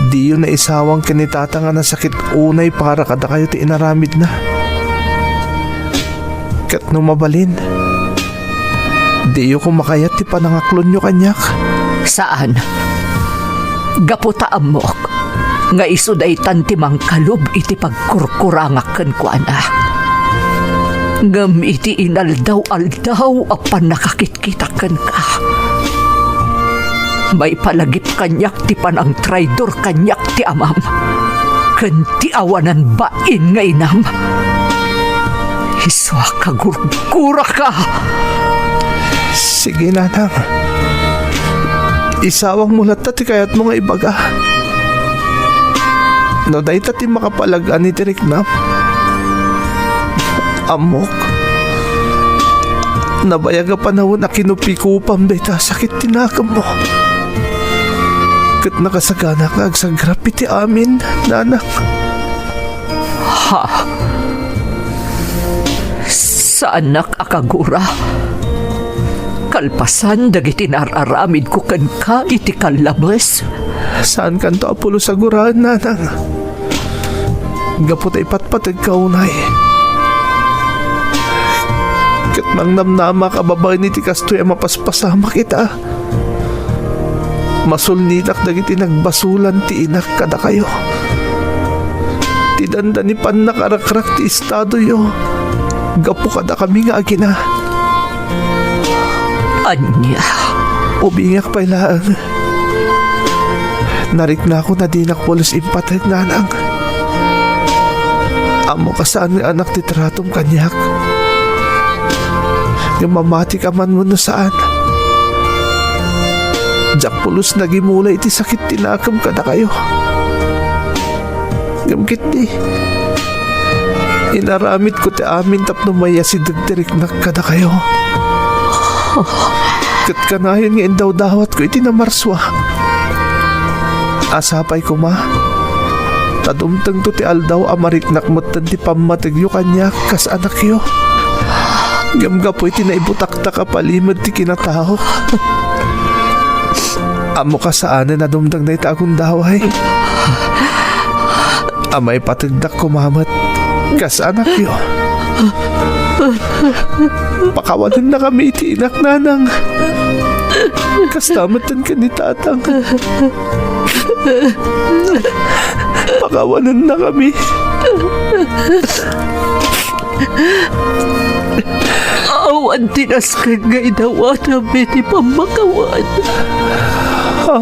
diyo naisawang ken ni tatang a nasakit unay para kadakayo ti inaramidna. Ket no mabalin, diyo koma kayat ti panangaklonyo kaniak? Saan. Gapu ta ammok nga isu daytan ti mangkalub iti pagkurkurangak kenkuana. Ngem iti inaldaw-aldaw a pannakakitkitak kenka, maipalagip kaniak ti panangtraidor kaniak ti amam ken ti awanan bain nga inam. Isu a kagurguraka. Sige, nanang. Isawangmo latta ti kayatmo nga ibaga. No dayta ti makapalag-an iti riknam, ammok, nabayag a panawen a kinupikupam dayta a sakit ti nakemmo. Ket nakasagana nga agsagrap iti amin, nanang. Ha? Saannak a kagura? Kalpasan dagiti nar-aramidko kenka iti kallames, Saankanto a pulos a guraen, nanang. Gapu ta ipatpategka unay. Ket nangnamnamak a babaen iti kastoy a mapaspasamak ita, masulnitak dagiti nagbasolan ti inak kadakayo. Ti dandani pannakarakrak ti estadoyo gapu kadakami nga agina. Ania? Ubingak pay laeng. Nariknakon a dinak pulos impateg, nanang. Ammok a saan nga anak ti tratom kaniak. Ngem mamatika man wenno saan, diak pulos nagimula iti sakit ti nakem kadakayo. Ngem ketdi, inaramidko ti amin tapno mayasideg ti riknak kadakayo. Ket kanayon nga indawdawatko iti namarsua a sapay koma ta dumtengto ti aldaw a mariknak metten ti pammategyo kaniak kas anakyo. Ngem gapu iti naibutaktak a palimed ti kinatao, ammok a saanen a dumteng dayta a gundaway. A maipategdak koma met kas anakyo. Pakawanennakami iti inak, nanang. Kasta metten ken ni tatang. Pakawanennakami. Awan ti nasken nga idawatam iti pammakawan. Ha?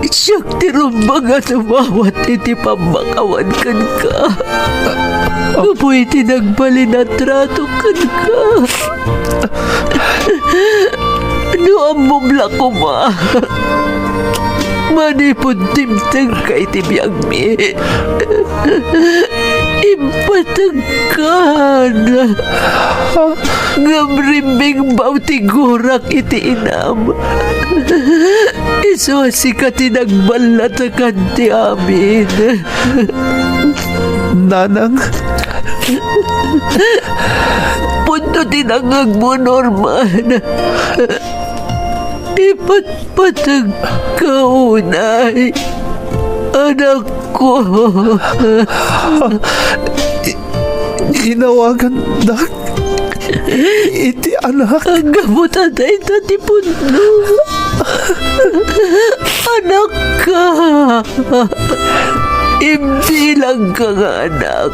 Siak ti rumbeng a dumawat iti pammakawan kenka. Gapu iti nagbalin a trato kenka. No ammom la koma, manipud dimtengka iti biagmi, impategkan. Ngem rimmingbaw ti gurak iti inam. Isu a sika ti nagballatakan ti amin. Nanang. Punto ti nangngegmo, Norman. Ipatpatagka unay, anakko. I-, inawagandak iti anak. Gapu ta dayta ti pudno. Anakka. Imbilangka nga anak.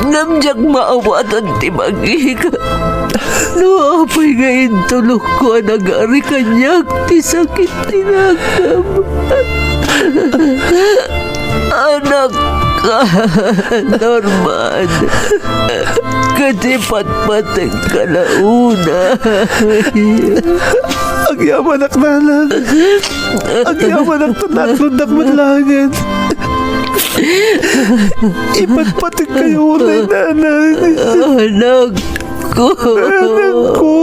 Ngem diak maawatan ti bagik. No apay nga intulokko a nagari kaniak ti sakit ti nakem. Anakka, Norman. Ket ipatpateg ka la unay. Agyamanak, nanang. Agyamanak ta naklondak met laengen. Ipatpateg kayo unay, nanang. Anakko. Anakko.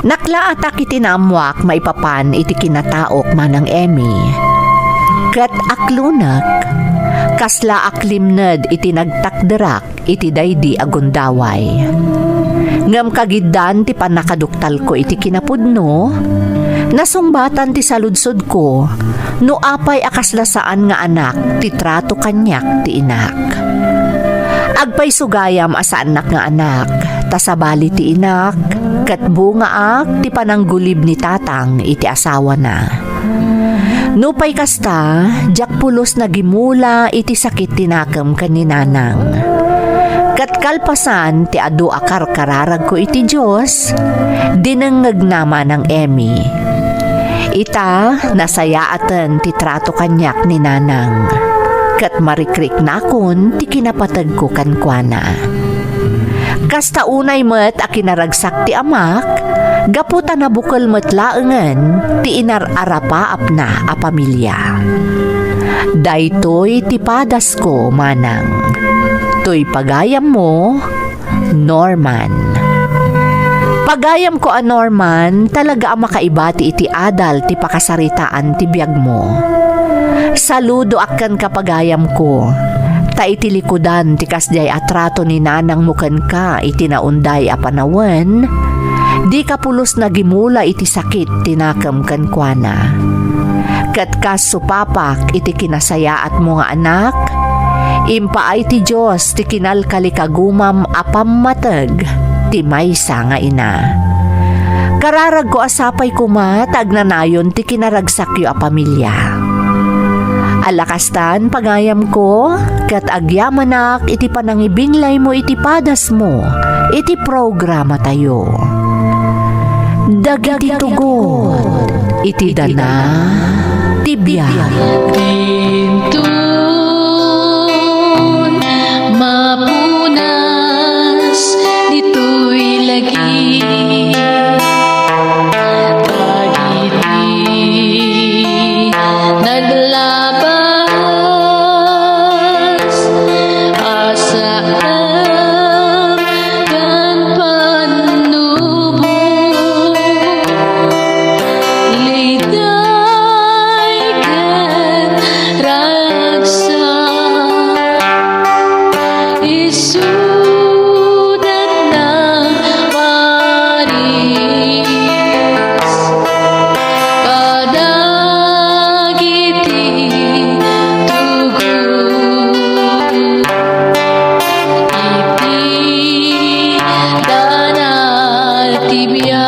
Naklaatak iti naammoak maipapan iti kinataok, Manang Emmy. Ket aklonek, kasla aklimned iti nagtakderak iti daydi a gundaway. Ngem kagiddan ti pannakaduktalko iti kinapudno, nasungbatan ti saludsodko no apay a kasla saan nga anak ti trato kaniak ti inak. Agpayso gayam a saannak nga anak, ta sabali ti inak, ket bungaak ti pananggulib ni tatang iti asawana. Nupay kasta, diak pulos nagimula iti sakit ti nakem ken ni nanang. Ket kalpasan ti adu a karkararagko iti Dios, dinengngegna Manang Emmy. Ita, nasayaaten ti trato kaniak ni nanang. ket marikriknakon ti kinapategko kenkuana. Kasta unay met a kinaragsak ti amak, gapu ta nabukel met laengen ti inar-arapaapna a pamilia. Daytoy ti padasko, manang. Toy pagayammo, Norman. Pagayamko a Norman, talaga a makaibati iti adal ti pakasaritaan ti biagmo. Saludoak kenka, pagayamko, ta iti likudan ti kasdiay a trato ni nanangmo kenka iti naunday a panawen, dika pulos nagimula iti sakit ti nakem kenkuana. Ket kas supapak iti kinasayaatmo nga anak, impaay ti Dios ti kinalkalikagumam a pammateg ti maysa nga ina. Kararagko a sapay koma ta agnanayon ti kinaragsakyo a pamilia. Alla kastan, pagayamko, ket agyamanak iti panangibinglaymo iti padasmo iti programatayo. Dagiti tugot iti dana ti biag. Inton mapunas ditoy lagi, dagiti naglabas a saan ken pannubo, liday ken ragsak. Isudatna paris kadagiti tugot iti dana ti biag.